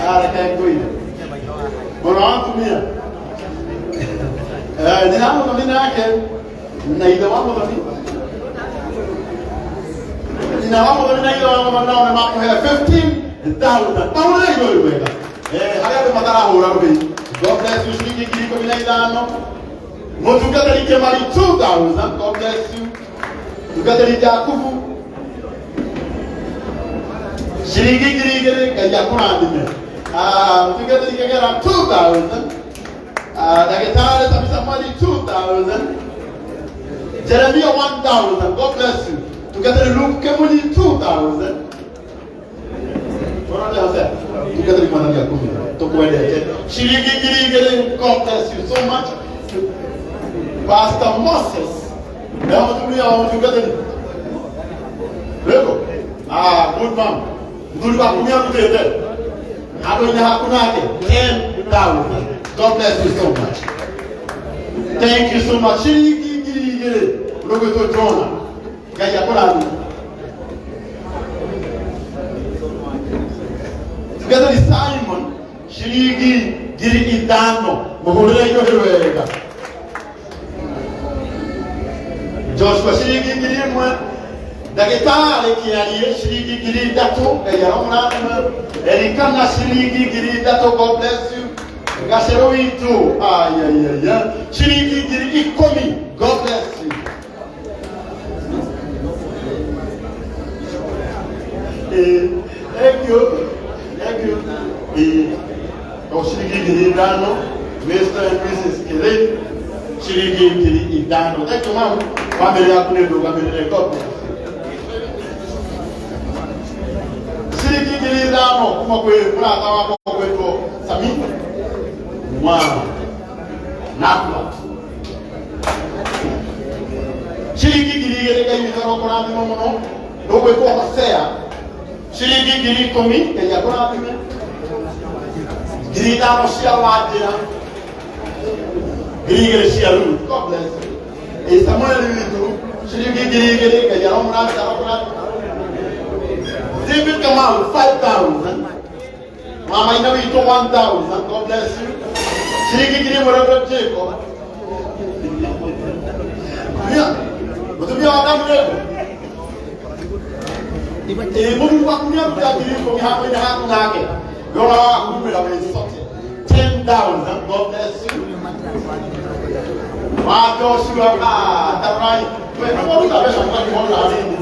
areke ngũire mũno wa atumia. Nyina mũthoni nake na ithe wa mũthoni, nyina wa mũthoni na ithe wa mũthoni nao nĩ makũhe Thousand. Mahũrĩre igũrũ wega. Harĩa andũ matarahũra rũhĩ. God bless you. Ciringi 15,000. Mũtungatĩri Kĩmari 2,000. God bless you. Mũtungatĩri Jakubu ciringi 2,000. Ngai akũrathime. Mũtungatĩri Kĩgera 2,000. Ndagĩtarĩ Tabitha Mweri 2,000. Jeremia 1,000. God bless you. Mũtungatĩri Luke Kemunyi 2,000. Ũrona Hosea? Mũtungatĩri Mwathani akũmire. Tũkwendete. Ciringi 2,000. God bless you so much. Pastor Moses. Na mũtumia wa mũtungatĩri. Rĩko. Good man. Mũthuri waku nĩ arutĩte. Handũ-inĩ haku nake 10,000. God bless you so much. Thank you so much. Ciringi 2,000. Ũrũgwĩtwo Jona. Ngai akũrathime. Tungatĩri Simon ciringi 5,000. Mũhũrĩre iũhĩ wega. Joshua ciringi 1,000. Ndagĩtarĩ Kĩarie ciringi 3,000. Ngai aromũrathima. Erikana ciringi 3,000. God bless you. Gacero witũ ayayaya ciringi 10,000. God bless you. Thank you. Thank you. O ciringi 5,000. Mr. and Mrs. Kere ciringi 5,000. Thank you, ma'am. Family yaku nĩ ndũgamĩrĩre. God bless you. Ciringi 5,000 kuma kwĩ mũrata wakwa gwĩtwo Sami Mwana Nakwa. Ciringi 2,000. Ngai witũ arokũrathima mũno. Ndũgwĩtwo Hosea ciringi 10,000. Ngai akũrathime. 5,000 cia Wanjĩra, 2,000 cia Ruth. God bless you. Ĩ Samuel witũ ciringi 2,000. Ngai aromũrathima, arokũrathima. David Kamau 5,000. Mama ina witũ 1,000. God bless you. Ciringi 1,000 Reverend Jacob. Mũtumia wa Daniel. Ĩ mũthuri waku nĩ aruta 10,000 handũ-inĩ haku nake. Ndona wakumĩra wĩ sote. 10,000. God bless you. Wa Joshua tarai. We no waruta mbeca mũgakĩhona hanini.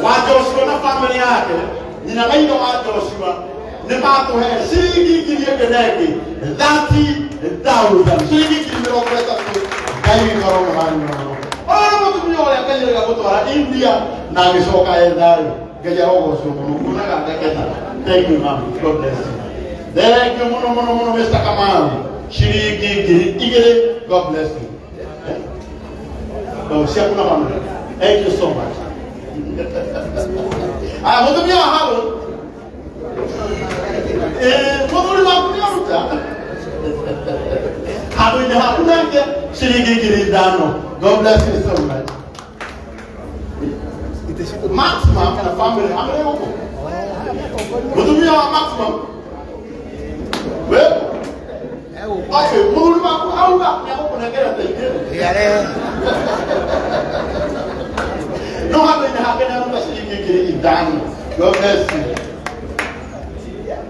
Wa Joshua na family yake. Nyina na ithe wa Joshua nĩ matũhe ciringi ngiri ĩngĩ na ĩngĩ 30,000. Ciringi 30,000. Ngai witũ aromũrathima mũno. Ũyũ nĩ mũtumia ũrĩa Ngai erĩga gũtwara India na agĩcoka e thayũ. Ngai arogocwo mũno. Kuonaga ngakena. Thank you, ma'am. God bless you. Thank you mũno mũno mũno Mr. Kamau. Ciringi 2,000. God bless you. Oh, ciaku na family. Thank you so much. Mũtumia wa Harold. Mũthuri waku nĩ aruta. Handũ-inĩ haku nake ciringi 5,000. God bless you so much. Maximum na family amere gũkũ. Mũtumia wa Maximum. We. Okay, mũthuri waku auga nĩ agũkũnengera ta igĩrĩ. No handũ-inĩ hake nĩ aruta ciringi 5,000. God bless you.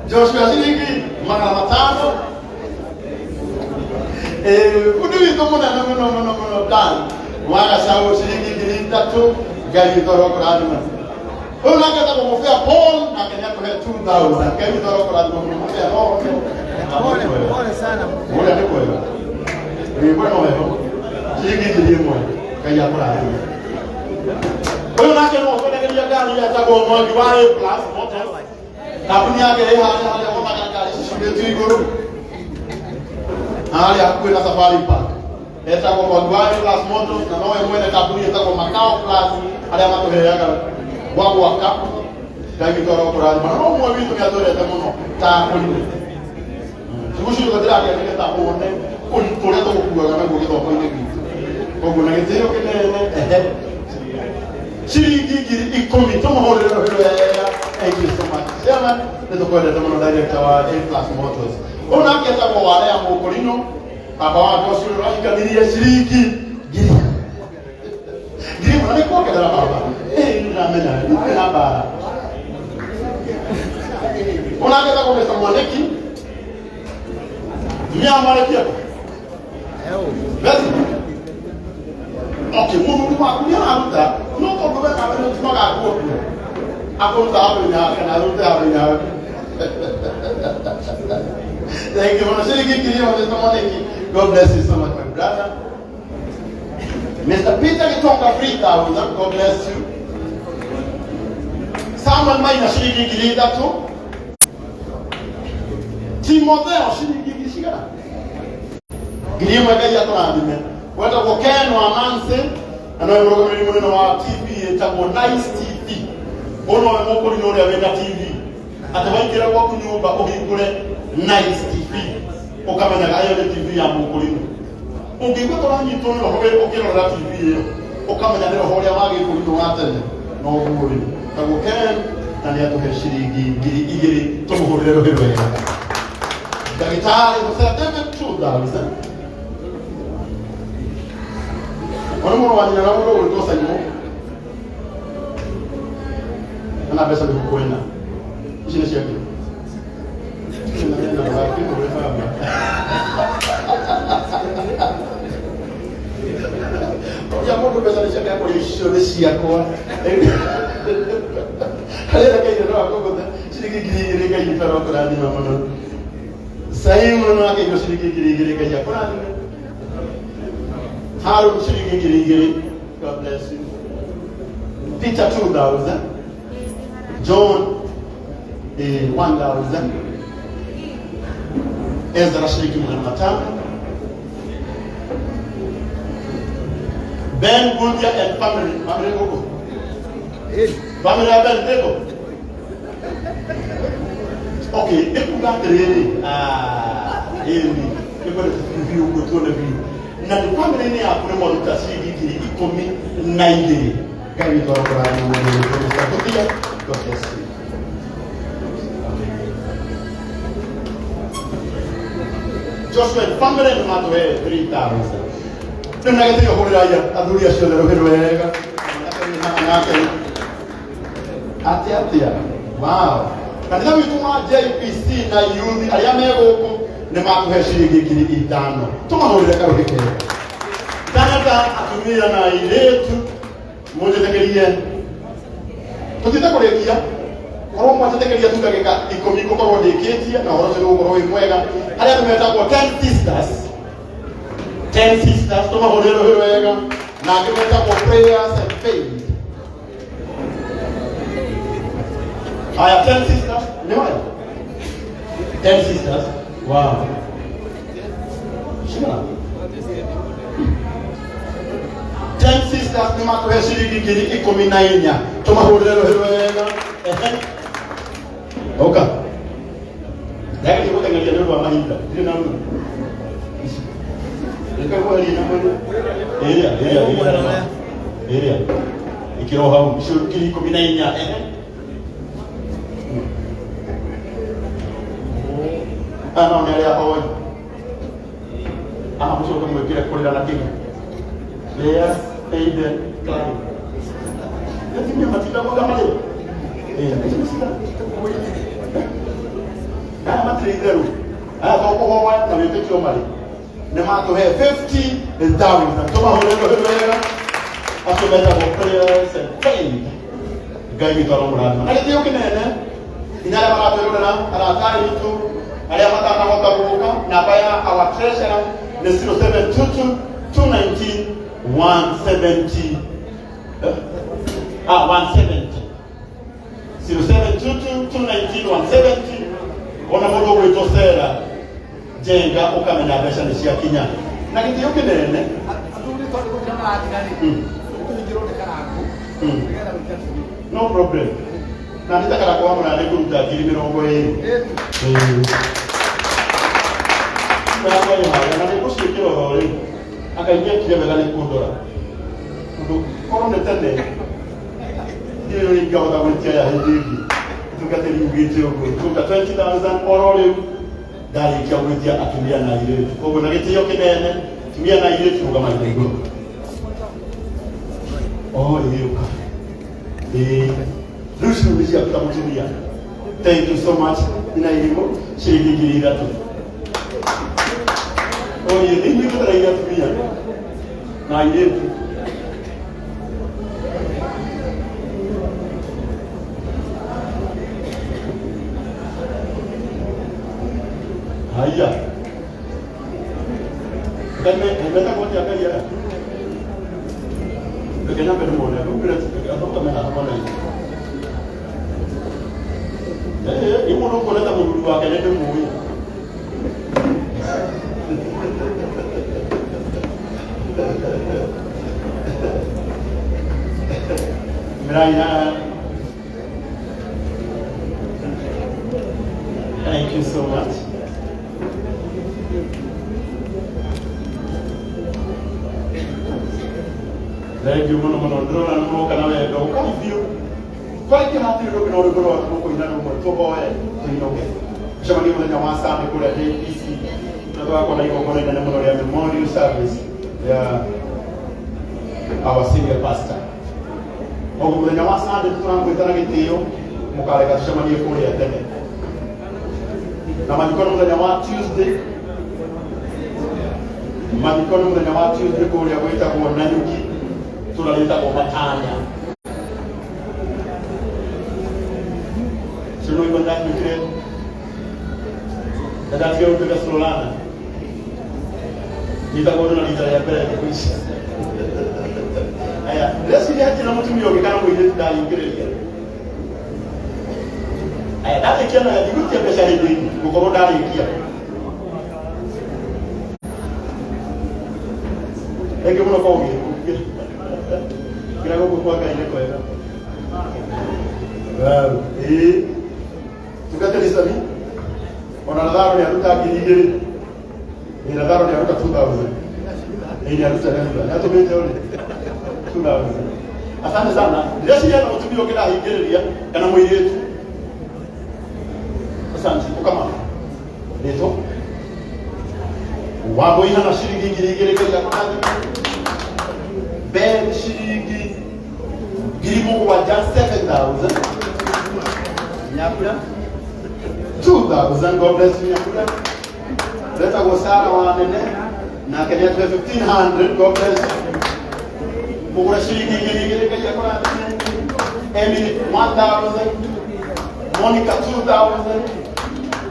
Joshua ciringi 500. Bundi witũ mũnene mũno mũno mũno Dan wa Gacau ciringi 3,000. Ngai witũ arokũrathima. Ũyũ nake etagwo Mũbĩa Paul nake nĩ atũhe 2,000. Ngai witũ arokũrathima mũno Mũbĩa. No Pole, pole sana. Ũrĩa nĩ kwega. Ĩ kwena weho. Ciringi 1,000. Ngai akũrathime. Ũyũ nake nĩwe ũkwenagĩria ngari etagwo Mwangi wa A Plus Motors. Kambuni yake ĩ harĩa harĩa wonaga ngari cicurĩtio igũrũ. Harĩa hakuhĩ na Safari Park. Etagwo Mwangi wa A Plus Motors na nowe mwene kambuni ĩtagwo Macao Plus arĩa matũheaga gwa gwaka. Ngai witũ arokũrathima. Na no ũmwe witũ nĩ atwendete mũno ta kũrimũ. Ciugo ciothe ndĩraria nĩgetha wone ũritũ ũrĩa tũgũkuaga naguo gĩthomo-inĩ gitũ. Koguo na gĩtĩo kĩnene ehe. Ciringi 10,000 tũmũhũrĩre rũhĩ wega. Thank you so much. Chairman, nĩ tũkwendete mũno director wa A Plus Motors. Ũyũ nake etagwo Warea Mũkũrinũ. Baba wa Joshua ũrahikanirie ciringi 1,000 na nĩ kuongerera baba. Ĩ ndĩramenya nĩ mbara. Ona ngetagwo Mr. Mwaniki. Tumia Mwaniki hapo. Basi. Okay, mũthuri waku nĩ araruta, no tondũ we nawe nĩ ũtumaga nguo kuo. Akũruta handũ-inĩ hake na arute handũ-inĩ hake. Thank you. Mũno ciringi 10,000, Mr. Mwaniki. God bless you so much, my brother. Mr. Peter Gitonga, 3,000. God bless you. Samuel Maina, ciringi 3,000. Timotheo, ciringi ngiri cigana? 1,000. Ngai akũrathime. Wetagwo Ken wa Nancy na nowe mũrũgamĩrĩri mũnene wa TV ĩtagwo Nice TV. Ũyũ nowe mũkũrinũ ũrĩa wĩna TV. Atĩ waingĩra gwaku nyũmba ũhingũre Nice TV ũkamenyaga ĩyo nĩ TV ya mũkũrinũ. Ũngĩigua tũranyitwo nĩ roho ũkĩrorera TV ĩyo, ũkamenya nĩ roho ũrĩa wa gĩkũrinũ wa tene noguo rĩ. Tagwo Ken na nĩ atũhe ciringi 2,000, tũmũhũrĩre rũhĩ rwega. Ndagĩtarĩ Hosea David, 2,000. Ona mũrũ wa nyina na mũndũ ũgwĩtwo Simon ana mbeca mĩhuko ĩna. Ici nĩ ciake. Ĩna ĩna ndũgakĩhũre baba. Ya mũndũ mbeca nĩ ciake, akũria icio nĩ ciakwa. Harĩa rekeire no akũgũthe ciringi 2,000. Ngai witũ arokũrathima mũno. Simon akĩigua ciringi 2,000. Ngai akũrathime. Harun, ciringi 2,000. God bless you. Peter, 2,000. John, 1,000. Ezra, ciringi 500. Ben Gundia and family. Family gũkũ, family ya Ben ndĩkũ? Okay, ĩkuga atĩrĩrĩ, ĩni nĩkwenda biũ ũguo tuone biũ na nĩ family-inĩ yaku nĩ mwaruta ciringi 12,000. Ngai witũ arokũrathima mũndũ wĩtwo Mr. Gundia. God bless you. Joshua and family nĩ matũhe 3,000. Rĩu na gĩtĩo hũrĩra athuri acio othe rũhĩ rwega nake atĩa atĩa. Wow, kanitha witũ wa JPC na youth arĩa me gũkũ nĩ matũhe ciringi 5,000. Tũmahũrĩre karũhĩ kega. Ndanenda atumia na airĩtu mũnjĩtĩkĩrie tũthiĩte kũrĩkia. Korwo mwanjĩtĩkĩria tu ndagĩka 10 ngũkorwo ndĩkĩtie na ũhoro ũcio nĩgũkorwo wĩ mwega. Harĩa andũ metagwo Ten Sisters, Ten Sisters, tũmahũrĩre rũhĩ rwega, na angĩ metagwo Prayers and Faith. Haya, Ten Sisters nĩ waya Ten Sisters. Wow, cigana? Ten Sisters nĩ matũhe ciringi 14,000. Tũmahũrĩre rũhĩ rwega. Ehe, ũka ndageria gũteng'eria nĩ ũndũ wa mahinda, ndirĩ na rũu. Reke ngweherie nyamũ ĩno ĩrĩa ĩrĩa ĩrĩa ĩrĩa ĩkĩrwo hau, icio 14,000. Ehe, aya nao nĩ arĩa ahoi. Aha, mũcoke mwĩkĩre kũrĩra na kĩgi. Lea, Aiden, Clive. Atumia matindaga marĩ. Ici nĩ cigana? Aya matirĩ itherũ. Aya to kũhoya na wĩtĩkio marĩ. Nĩ matũhe 50,000. Tũmahũrĩre rũhĩ rwega. Acio metagwo Prayers and Faith. Ngai witũ aromũrathima. Na gĩtĩo kĩnene nginya arĩa maratwĩrorera, arata aitũ arĩa matanahota gũka, namba ya our treasurer nĩ 0722 219 170. Ah, 170. 0722 219 170. Ona mũndũ ũgwĩtwo Sera Njenga ũkamenya mbeca nĩ ciakinya na gĩtĩo kĩnene. Athuri tondũ gũtira marathira rĩ, tũhingĩrwo nĩ Karangũ nĩgetha gwĩkĩra TV. No problem, na nĩ ta Karangũ wa mũraya nĩ kũruta 20,000. Yakwa ĩ harĩa na nĩ ngũciĩkĩra oro rĩu. Anga ingĩekire wega nĩ kũndora tondũ korwo nĩ tene ndiũĩ ũrĩa ingĩahota gwĩtia ya hĩndĩ ĩngĩ. Mũtungatĩri ugĩte ũguo kũruta 20,000 oro rĩu ndarĩkia gwĩtia atumia na airĩtu. Koguo na gĩtĩo kĩnene, atumia na airĩtu, rũgamai na igũrũ. O ĩũka ĩĩ, rĩu ciu nĩ ciaku ta mũtumia. Thank you so much. Ina irimũ ciringi 3,000. Oye, nĩ inyuĩ mũtaragia atumia na airĩtu. Haya. Ngai metagwo atĩa Ngai aya? Reke nyambe ndĩmone. Rĩu athũka mena hamwe na ithuĩ. Ĩ mũndũ ũkuonete mũthuri wake nĩ ndĩmũĩ. Mirai haha. Thank you so much. Thank you mũno mũno. Ndĩrona nĩ mũroka na wendo. Ũkai biũ. Twaingĩra hatirĩ rũngĩ no rwĩmbo rwa tũkũina rũmwe tũhoe tũinũke. Tũcemanie mũthenya wa Sunday kũrĩa JPC na tũgakorwo na igongona inene mũno rĩa memorial service ya our senior pastor. Koguo mũthenya wa Sunday tũramwĩta na gĩtĩo mũkareka tũcemanie kũrĩa tene. Na mathiko nĩ mũthenya wa Tuesday. Mathiko nĩ mũthenya wa Tuesday kũrĩa gwĩtagwo Nanyuki, tũra rĩtagwo Matanya. Sino igua ndatuĩkire na ndatiga gũtuĩka Solana. Nyitagwo ũndũ na rita rĩa mbere thikũ ici. Aya, ndĩreciria hatirĩ na mũtumia ũngĩ kana mũirĩtu ndahingĩrĩria. Aya, ndarĩkia na ndigũikia mbeca hĩndĩ ĩngĩ, ngũkorwo ndarĩkia. Thengiũ mũno kwa ũgĩkũ. Ngira gũkũ kwa Ngai nĩ kwega. Wow, ĩĩ. Tungatĩri Sami, ona Latharo nĩ aruta 2,000. Ĩĩ Latharo nĩ aruta 2000. Ĩĩ nĩ aruta nĩ aruta. Nĩ atũmĩte ũrĩ 2000. Asante sana. Ndĩreciria na mũtumia ũngĩ ndahingĩrĩria kana mũirĩtu. Asante. Ũkama. Rĩtwa. Wambũi hana ciringi 2,000 Ngai akũrathime. Ben ciringi 7,000 7000. Nyakura 2000. God bless you Nyakura. Retagwo Sara wa nene nake nĩ atũhe 1500. God bless you. Mũgũra ciringi 2,000 Ngai akũrathime. Emily 1000. Monica 2000.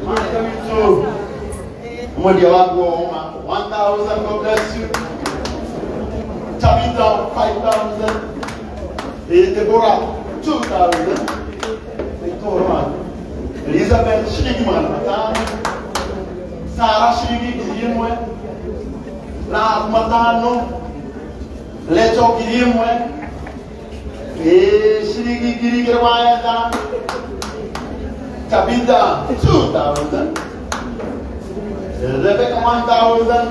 Monica witũ mwendia wa nguo oma 1000. God bless you. Tabitha 5000. Deborah 2000. Itoro wanyu. Elizabeth ciringi 500. Sara ciringi 1,000. Rahabu 500. Leto 1,000. Ĩĩ ciringi 2,000 wa etha. Tabitha 2000. Rebecca 1000.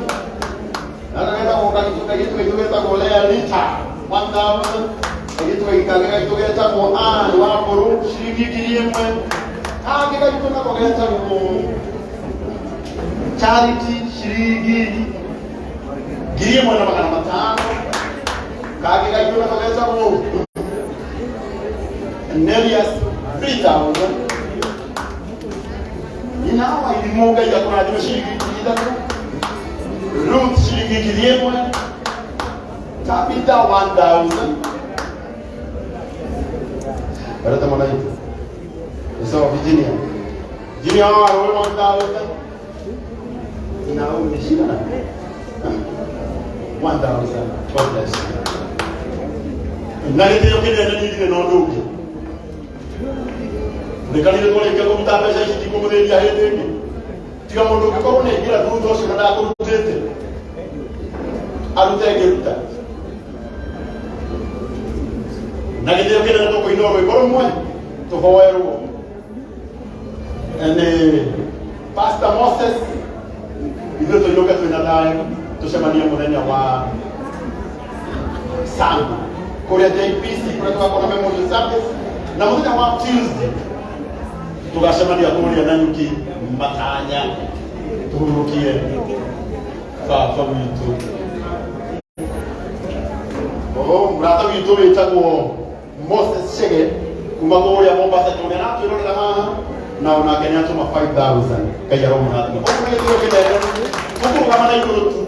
Na getagwo kagitu kagitu gaitu getagwo Lea Lita 1000. Kagitu kangĩ gaitũ getagwo Ann wa Mbũrũ ciringi 1,000. Kangĩ gaitũ nako getagwo Charity ciringi 1,500. Kangĩ gaitũ nako getagwo Nelias 3000. Nyina wa irimũ Ngai akũrathime ciringi 3,000. Ruth ciringi 1,000. Tabitha 1000. Barata mwana itu. So Virginia. Virginia wa 1000. Ina umeshika na 1000. God bless you. Na gĩtĩo kĩnene niĩ ndirĩ na ũndũ ũngĩ. Rĩkarire twarĩkia kũruta mbeca ici ndikũmũthĩnia hĩndĩ ĩngĩ. Tiga mũndũ ũngĩkorwo nĩ aingĩra thutha ũcio na ndakũrutĩte. Arute ngĩruta. Na gĩtĩo kĩnene tũkũina rwĩmbo rũmwe tũhoerwo. Nĩ Pastor Moses ithuĩ tũinũke twĩna thayũ tũcemanie mũthenya wa Sunday kũrĩa JPC kũrĩa tũgakorwo na memorial service na mũthenya wa Tuesday tũgacemania kũrĩa Nanyuki Matanya tũhurũkie baba witũ. Oh, mũrata witũ wĩtagwo Moses Chege kuma kũrĩa Mombasa tũrĩa aratwĩrorera haha. Na onake nĩ atũma 5000. Ngai aromũrathima. Ũguo nĩ gĩtĩo kĩnene. Tũkũrũgama na igũrũ tu,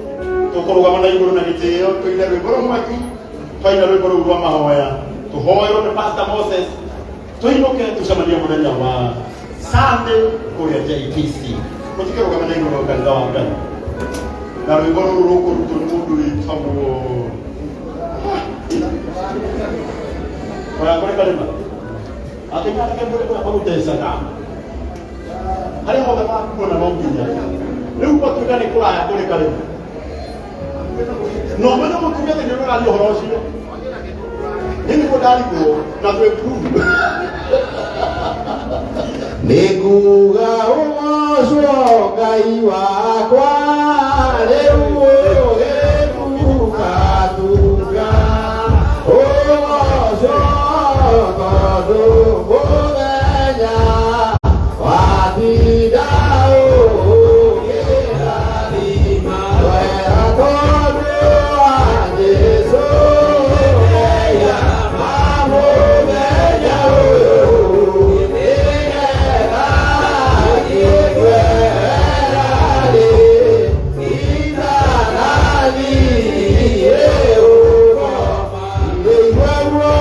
tũkũrũgama na igũrũ na gĩtĩo, tũine rwĩmbo rũmwe tu. Twaina rwĩmbo rũu rwa mahoya, tũhoerwo nĩ Pastor Moses, tũinũke, tũcemanie mũthenya wa Sunday kũrĩa JPC. Mũtikĩrũgame na igũrũ, kanitha wa Ngai, na rwĩmbo rũrũ rũkũrutwo nĩ mũndũ wĩtagwo oya kũrĩ karĩma akĩnyandĩke mũrĩ mũtecaga harĩa hothe makuona no nginya rĩu gwatuĩka nĩ kũraya kũrĩ karĩma no menye mũtumia atĩ nĩ ũraria ũhoro ũcio. Niĩ nĩguo ndarigwo na twĩ prove. Nĩnguga ũgocwo Ngai wakwa, rĩu ũgĩtungatunga ũgocwo, tondũ mũthenya watinda ũkĩrathima wega, tondũ wa Jesũ mũthenya ũyũ nĩgetha njigue wega rĩ itanathiĩ ũkoma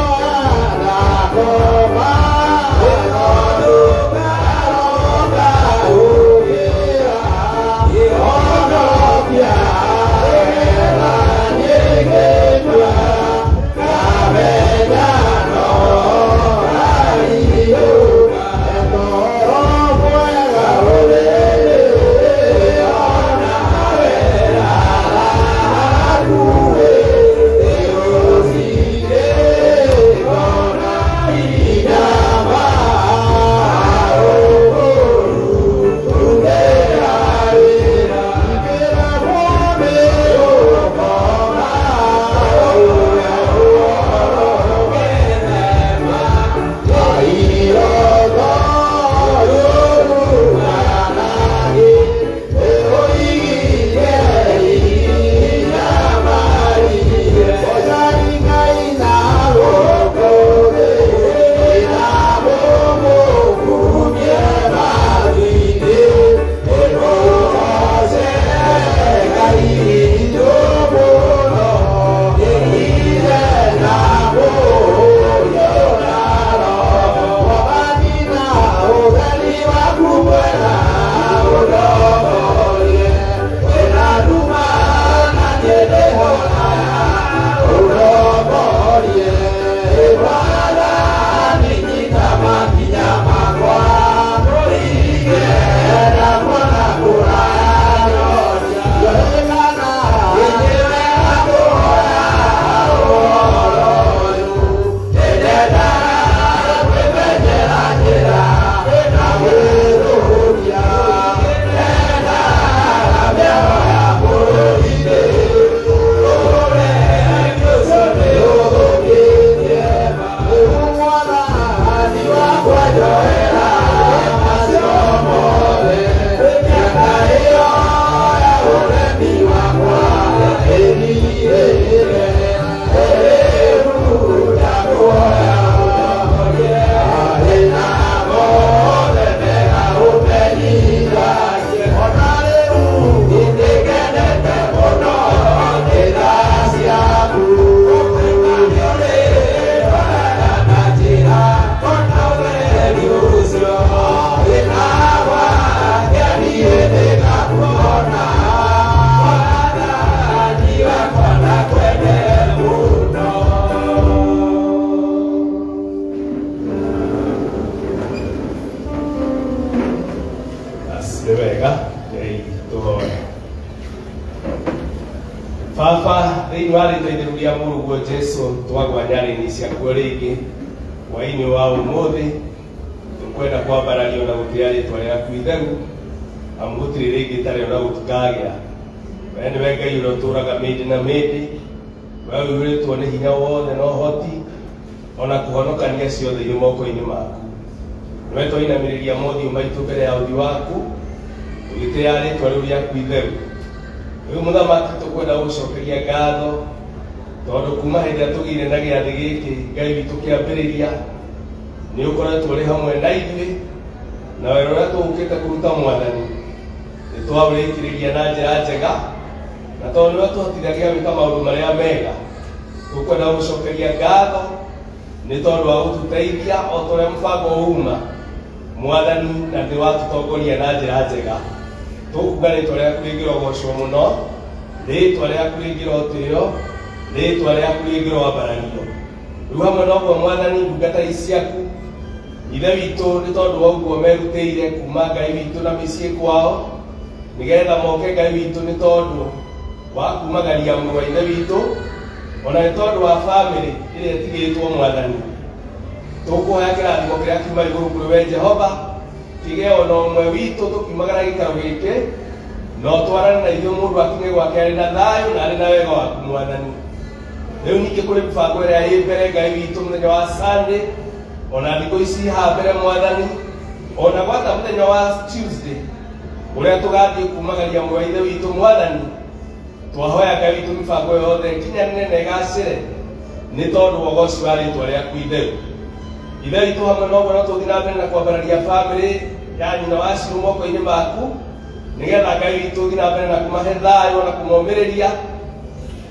ndakoma, tondũ ngaroka gũkĩra honokia wega nyĩngĩnyua ngamenya no ngariũka toro mwega ũrĩrĩ ona wera hakuhĩ rũcinĩ ngona inyama rutĩra wĩra ingĩremwo nĩ gũkoma ũrĩa ũhoro wĩthema iroto rũruganagi ũigithie inyamarie ũcari Ngai na gũkũ thĩ ĩnamũmũkumie matu-inĩ ĩmũgoce Ngai witũ mũno ĩgire na mũũriũ na Roho Mwathani na ũtheri waku mwega ũndongorie kwĩna nduma na niĩ ndĩhonaga ũndongorie Mwathani, nyita makinya makwa tũringe na kuona kũraya nyonia kana ĩnĩ wega kũhoya ũhoro ũyũ ndĩrenda kwĩmenyera njĩra na gwĩthũria enda mĩago ya bũrũri-inĩ ũcio nĩ ũthũkĩtie rĩu. Mwathani wakwa, njoera macio mothe, mĩaka ĩyo ya ũremi wakwa ĩthirĩre. Rĩu ndakũhoya ũndongorie na mothe mega ũmenyithagie ona rĩu nĩngenete mũno njĩra ciaku nĩũrĩtwaraga na njĩra ona ũtheri ũcio wĩna wake niĩ nĩngakuona. Mwathani wakwa, ndakwende mũno. Basi, nĩ wega. Ngai tũhoe. Baba, thĩinĩ wa rĩtwa itheru rĩa Mũrũguo Jesu, twagwa nyarĩni ciakuo rĩngĩ hwaĩ-inĩ wa ũmũthĩ. Tũkwenda kwambarario na gũtĩa rĩtwa rĩaku itheru, amu gũtirĩ rĩngĩ tarĩo na gũtikagĩa. We nĩwe Ngai ũrĩa ũtũũraga mĩndĩ na mĩndĩ, we ũiyũrĩtwo nĩ hinya wothe na ũhoti, ona kũhonokania ciothe irĩ moko-inĩ maku. Nĩwe twainamĩrĩria mothiũ maitũ mbere ya ũthiũ waku tũgĩtĩa rĩtwa rĩu rĩaku itheru. Rĩu Mũthamaki, tũkwenda gũgũcokeria ngatho tondũ kuma hĩndĩ ĩrĩa tũgĩire na gĩathĩ gĩkĩ, Ngai witũ, kĩambĩrĩria, nĩ ũkoretwo ũrĩ hamwe na ithuĩ. Na wĩra ũrĩa tũgũkĩte kũruta Mwathani nĩ twaũrĩkĩrĩria na njĩra njega, na tondũ nĩwe tũhotithagia gwĩka maũndũ marĩa mega, tũkwenda gũcokeria ngatho nĩ tondũ wa gũtũteithia o ta ũrĩa mũbango uma Mwathani, na nĩ watũtongoria na njĩra njega. Tũkuga rĩtwa rĩaku rĩngĩrogocwo mũno, rĩtwa rĩaku rĩngĩrotĩo, rĩtwa rĩaku rĩngĩroambarario. Rĩu hamwe na ũguo Mwathani, ndungata ici ciaku Ithe witũ, nĩ tondũ wa ũguo merutĩire kuma Ngai witũ na mĩciĩ kwao nĩgetha moke Ngai witũ, nĩ tondũ wa kumagaria mũrũ wa Ithe witũ, ona nĩ tondũ wa bamĩrĩ ĩrĩa ĩtigĩtwo Mwathani, tũkũhoya kĩrathimo kĩrĩa kiuma igũrũ kũrĩ we Jehova kĩgĩe ona ũmwe witũ tũkiumagara gĩikaro gĩkĩ, na ũtwarane na ithuĩ mũndũ akinye gwake arĩ na thayũ na arĩ na wega waku Mwathani. Rĩu ningĩ kũrĩ mĩbango ĩrĩa ĩ mbere Ngai witũ mũthenya wa Sunday, ona thikũ ici haha mbere Mwathani, ona gwata mũthenya wa Tuesday ũrĩa tũgathiĩ kumagaria mũrũ wa Ithe witũ Mwathani, twahoya Ngai witũ mĩbango yothe ĩkinyanĩre na ĩgacĩre nĩ tondũ wa ũgoci wa rĩtwa rĩaku itheru. Ithe witũ, hamwe na ũguo no tũthiĩ na mbere na kwambararia bamĩrĩ ya nyina wa Cirũ moko-inĩ maku, nĩgetha Ngai witũ ũthiĩ na mbere na kũmahe thayũ na kũmomĩrĩria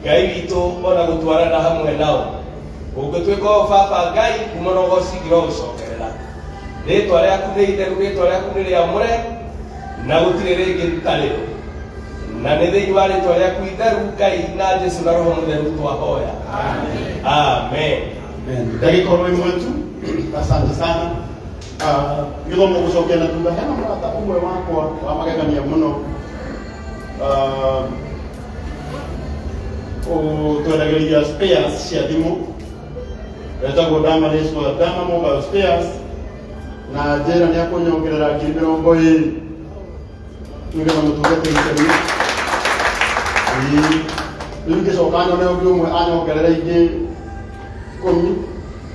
Ngai witũ ona gũtwarana hamwe nao. Ũngĩtuĩka ũũ Baba Ngai, kuma na ũgoci ngĩrogũcokerera. Rĩtwa rĩaku nĩ itheru, rĩtwa rĩaku nĩ rĩamũre, na gũtirĩ rĩngĩ tarĩo. Na nĩ thĩinĩ wa rĩtwa rĩaku itheru Ngai na Jesu na Roho Mũtheru twahoya. Amen. Ndagĩka oro ĩmwe tu, asante sana. Gĩthomo gũcokia na thutha, hena mũrata ũmwe wakwa wa magegania mũno. Twendagĩria spares cia thimũ, etagwo Damaris wa Dama Mobile Spares, na njĩra nĩ akũnyongerera 20,000 nĩgetha mũtungatĩri kĩrĩ. Rĩu ngĩcoka nyone ũngĩ ũmwe anyongerera ingĩ 10,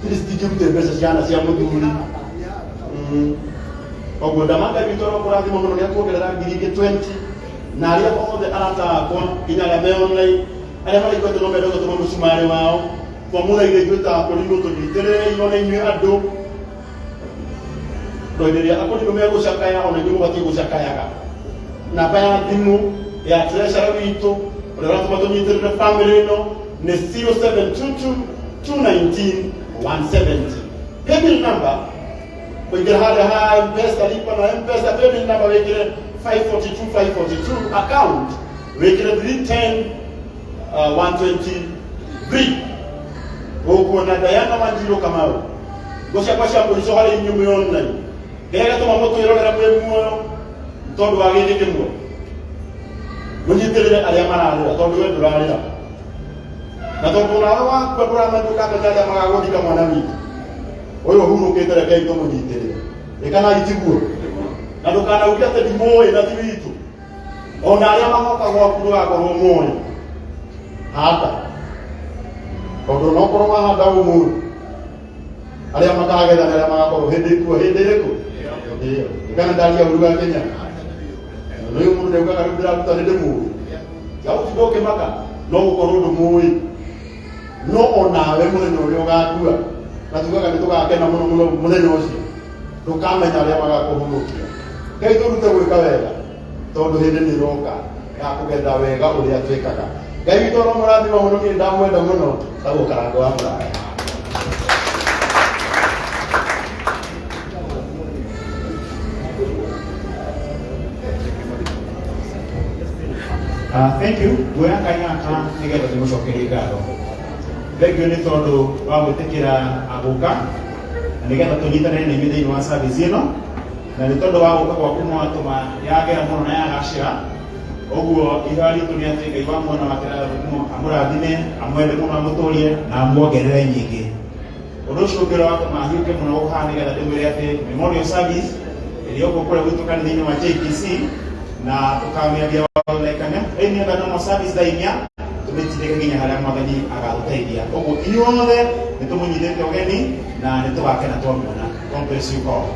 tiri citingĩrute mbeca ciana cia mũthuri. Koguo Dama, Ngai witũ arokũrathima mũno, nĩ atuongerera ngiri ingĩ 20, na arĩa othe arata akwa nginya arĩa me online, arĩa maraigua atĩ no mende gũtũma mũcumarĩ wao, twamũthaitha ithuĩ ta akũrinũ tũnyitĩrĩrei ona inyuĩ andũ tondũ rĩrĩa akũrinũ megũcakaya ona inyuĩ mũbatiĩ gũcakayaga. Namba ya thimũ ya treasurer witũ ũrĩa ũratũma tũnyitĩrĩre family ĩno nĩ 0722 219 170. Paybill number, kũingĩra harĩa ha Mpesa, lipa na Mpesa, paybill number wĩkĩre 542 542, account wĩkĩre 310 123, ũkuona Diana Wanjiru Kamau. Ngo ciakwa cia mũico harĩ inyuĩ mwĩ online, kĩrĩa gĩatũma mũtwĩrorera mwĩ muoyo tondũ wa gĩkĩ kĩmwe, mũnyitĩrĩre arĩa mararĩra, tondũ we ndũrarĩra na tondũ nawe wakua ndũramenya ndũkamenya arĩa magagũthika. Mwana witũ ũyũ ũhurũkĩte, rekei tũmũnyitĩrĩre. Ĩkanai tiguo, na ndũkanauge atĩ ndimũĩ na ti witũ. Ona arĩa magoka gwaku ndũgakorwo moĩ handa, tondũ no korwo wahanda ũmũthĩ, arĩa makagetha nĩ arĩa magakorwo hĩndĩ kuo hĩndĩ ĩrĩkũ? Hĩndĩ ĩyo. Kana ndaria ũru wa Kenya rĩu, mũndũ ndaugaga rĩu ndĩraruta nĩ ndĩmũĩ gagũtinda ũkĩmaka, no gũkorwo ndũmũĩ, no onawe mũthenya ũrĩa ũgakua, na tugaga nĩ tũgakena mũno mũno mũthenya ũcio, ndũkamenya arĩa magakũhurũkia. Ngai tũrute gwĩka wega, tondũ hĩndĩ nĩ ĩroka ya kũgetha wega ũrĩa twĩkaga. Ngai witũ aromũrathima mũno, niĩ ndamwenda mũno ta gũkarango wa mũraya. Thank you. Nguoya kanya gaka nĩgetha ndĩmũcokerie ngatho. Thank you nĩ tondũ wa gwĩtĩkĩra gũka na nĩgetha tũnyitanĩre na inyuĩ thĩinĩ wa service ĩno, na nĩ tondũ wa gũka gwaku mwatũma yagĩra mũno na yagacĩra. Ũguo ihoya ritũ nĩ atĩ Ngai wa muona wake na amũrathime, amwende mũno, amũtũrie na amuongerere nyingĩ. Ũndũ ũcio ũngĩ ũrĩa watũma hiũke mũno gũka haha nĩgetha ndĩmwĩre atĩ memorial service ĩrĩokwo kũrĩa gwitũ kanitha-inĩ wa JPC, na tũkamĩambia wathondekania ĩĩ nĩ normal service thaa 4, tũmĩtindĩke nginya harĩa Mwathani agatũteithia. Ũguo inyuothe nĩ tũmũnyitĩte ũgeni na nĩ tũgakena twamuona. God bless you all.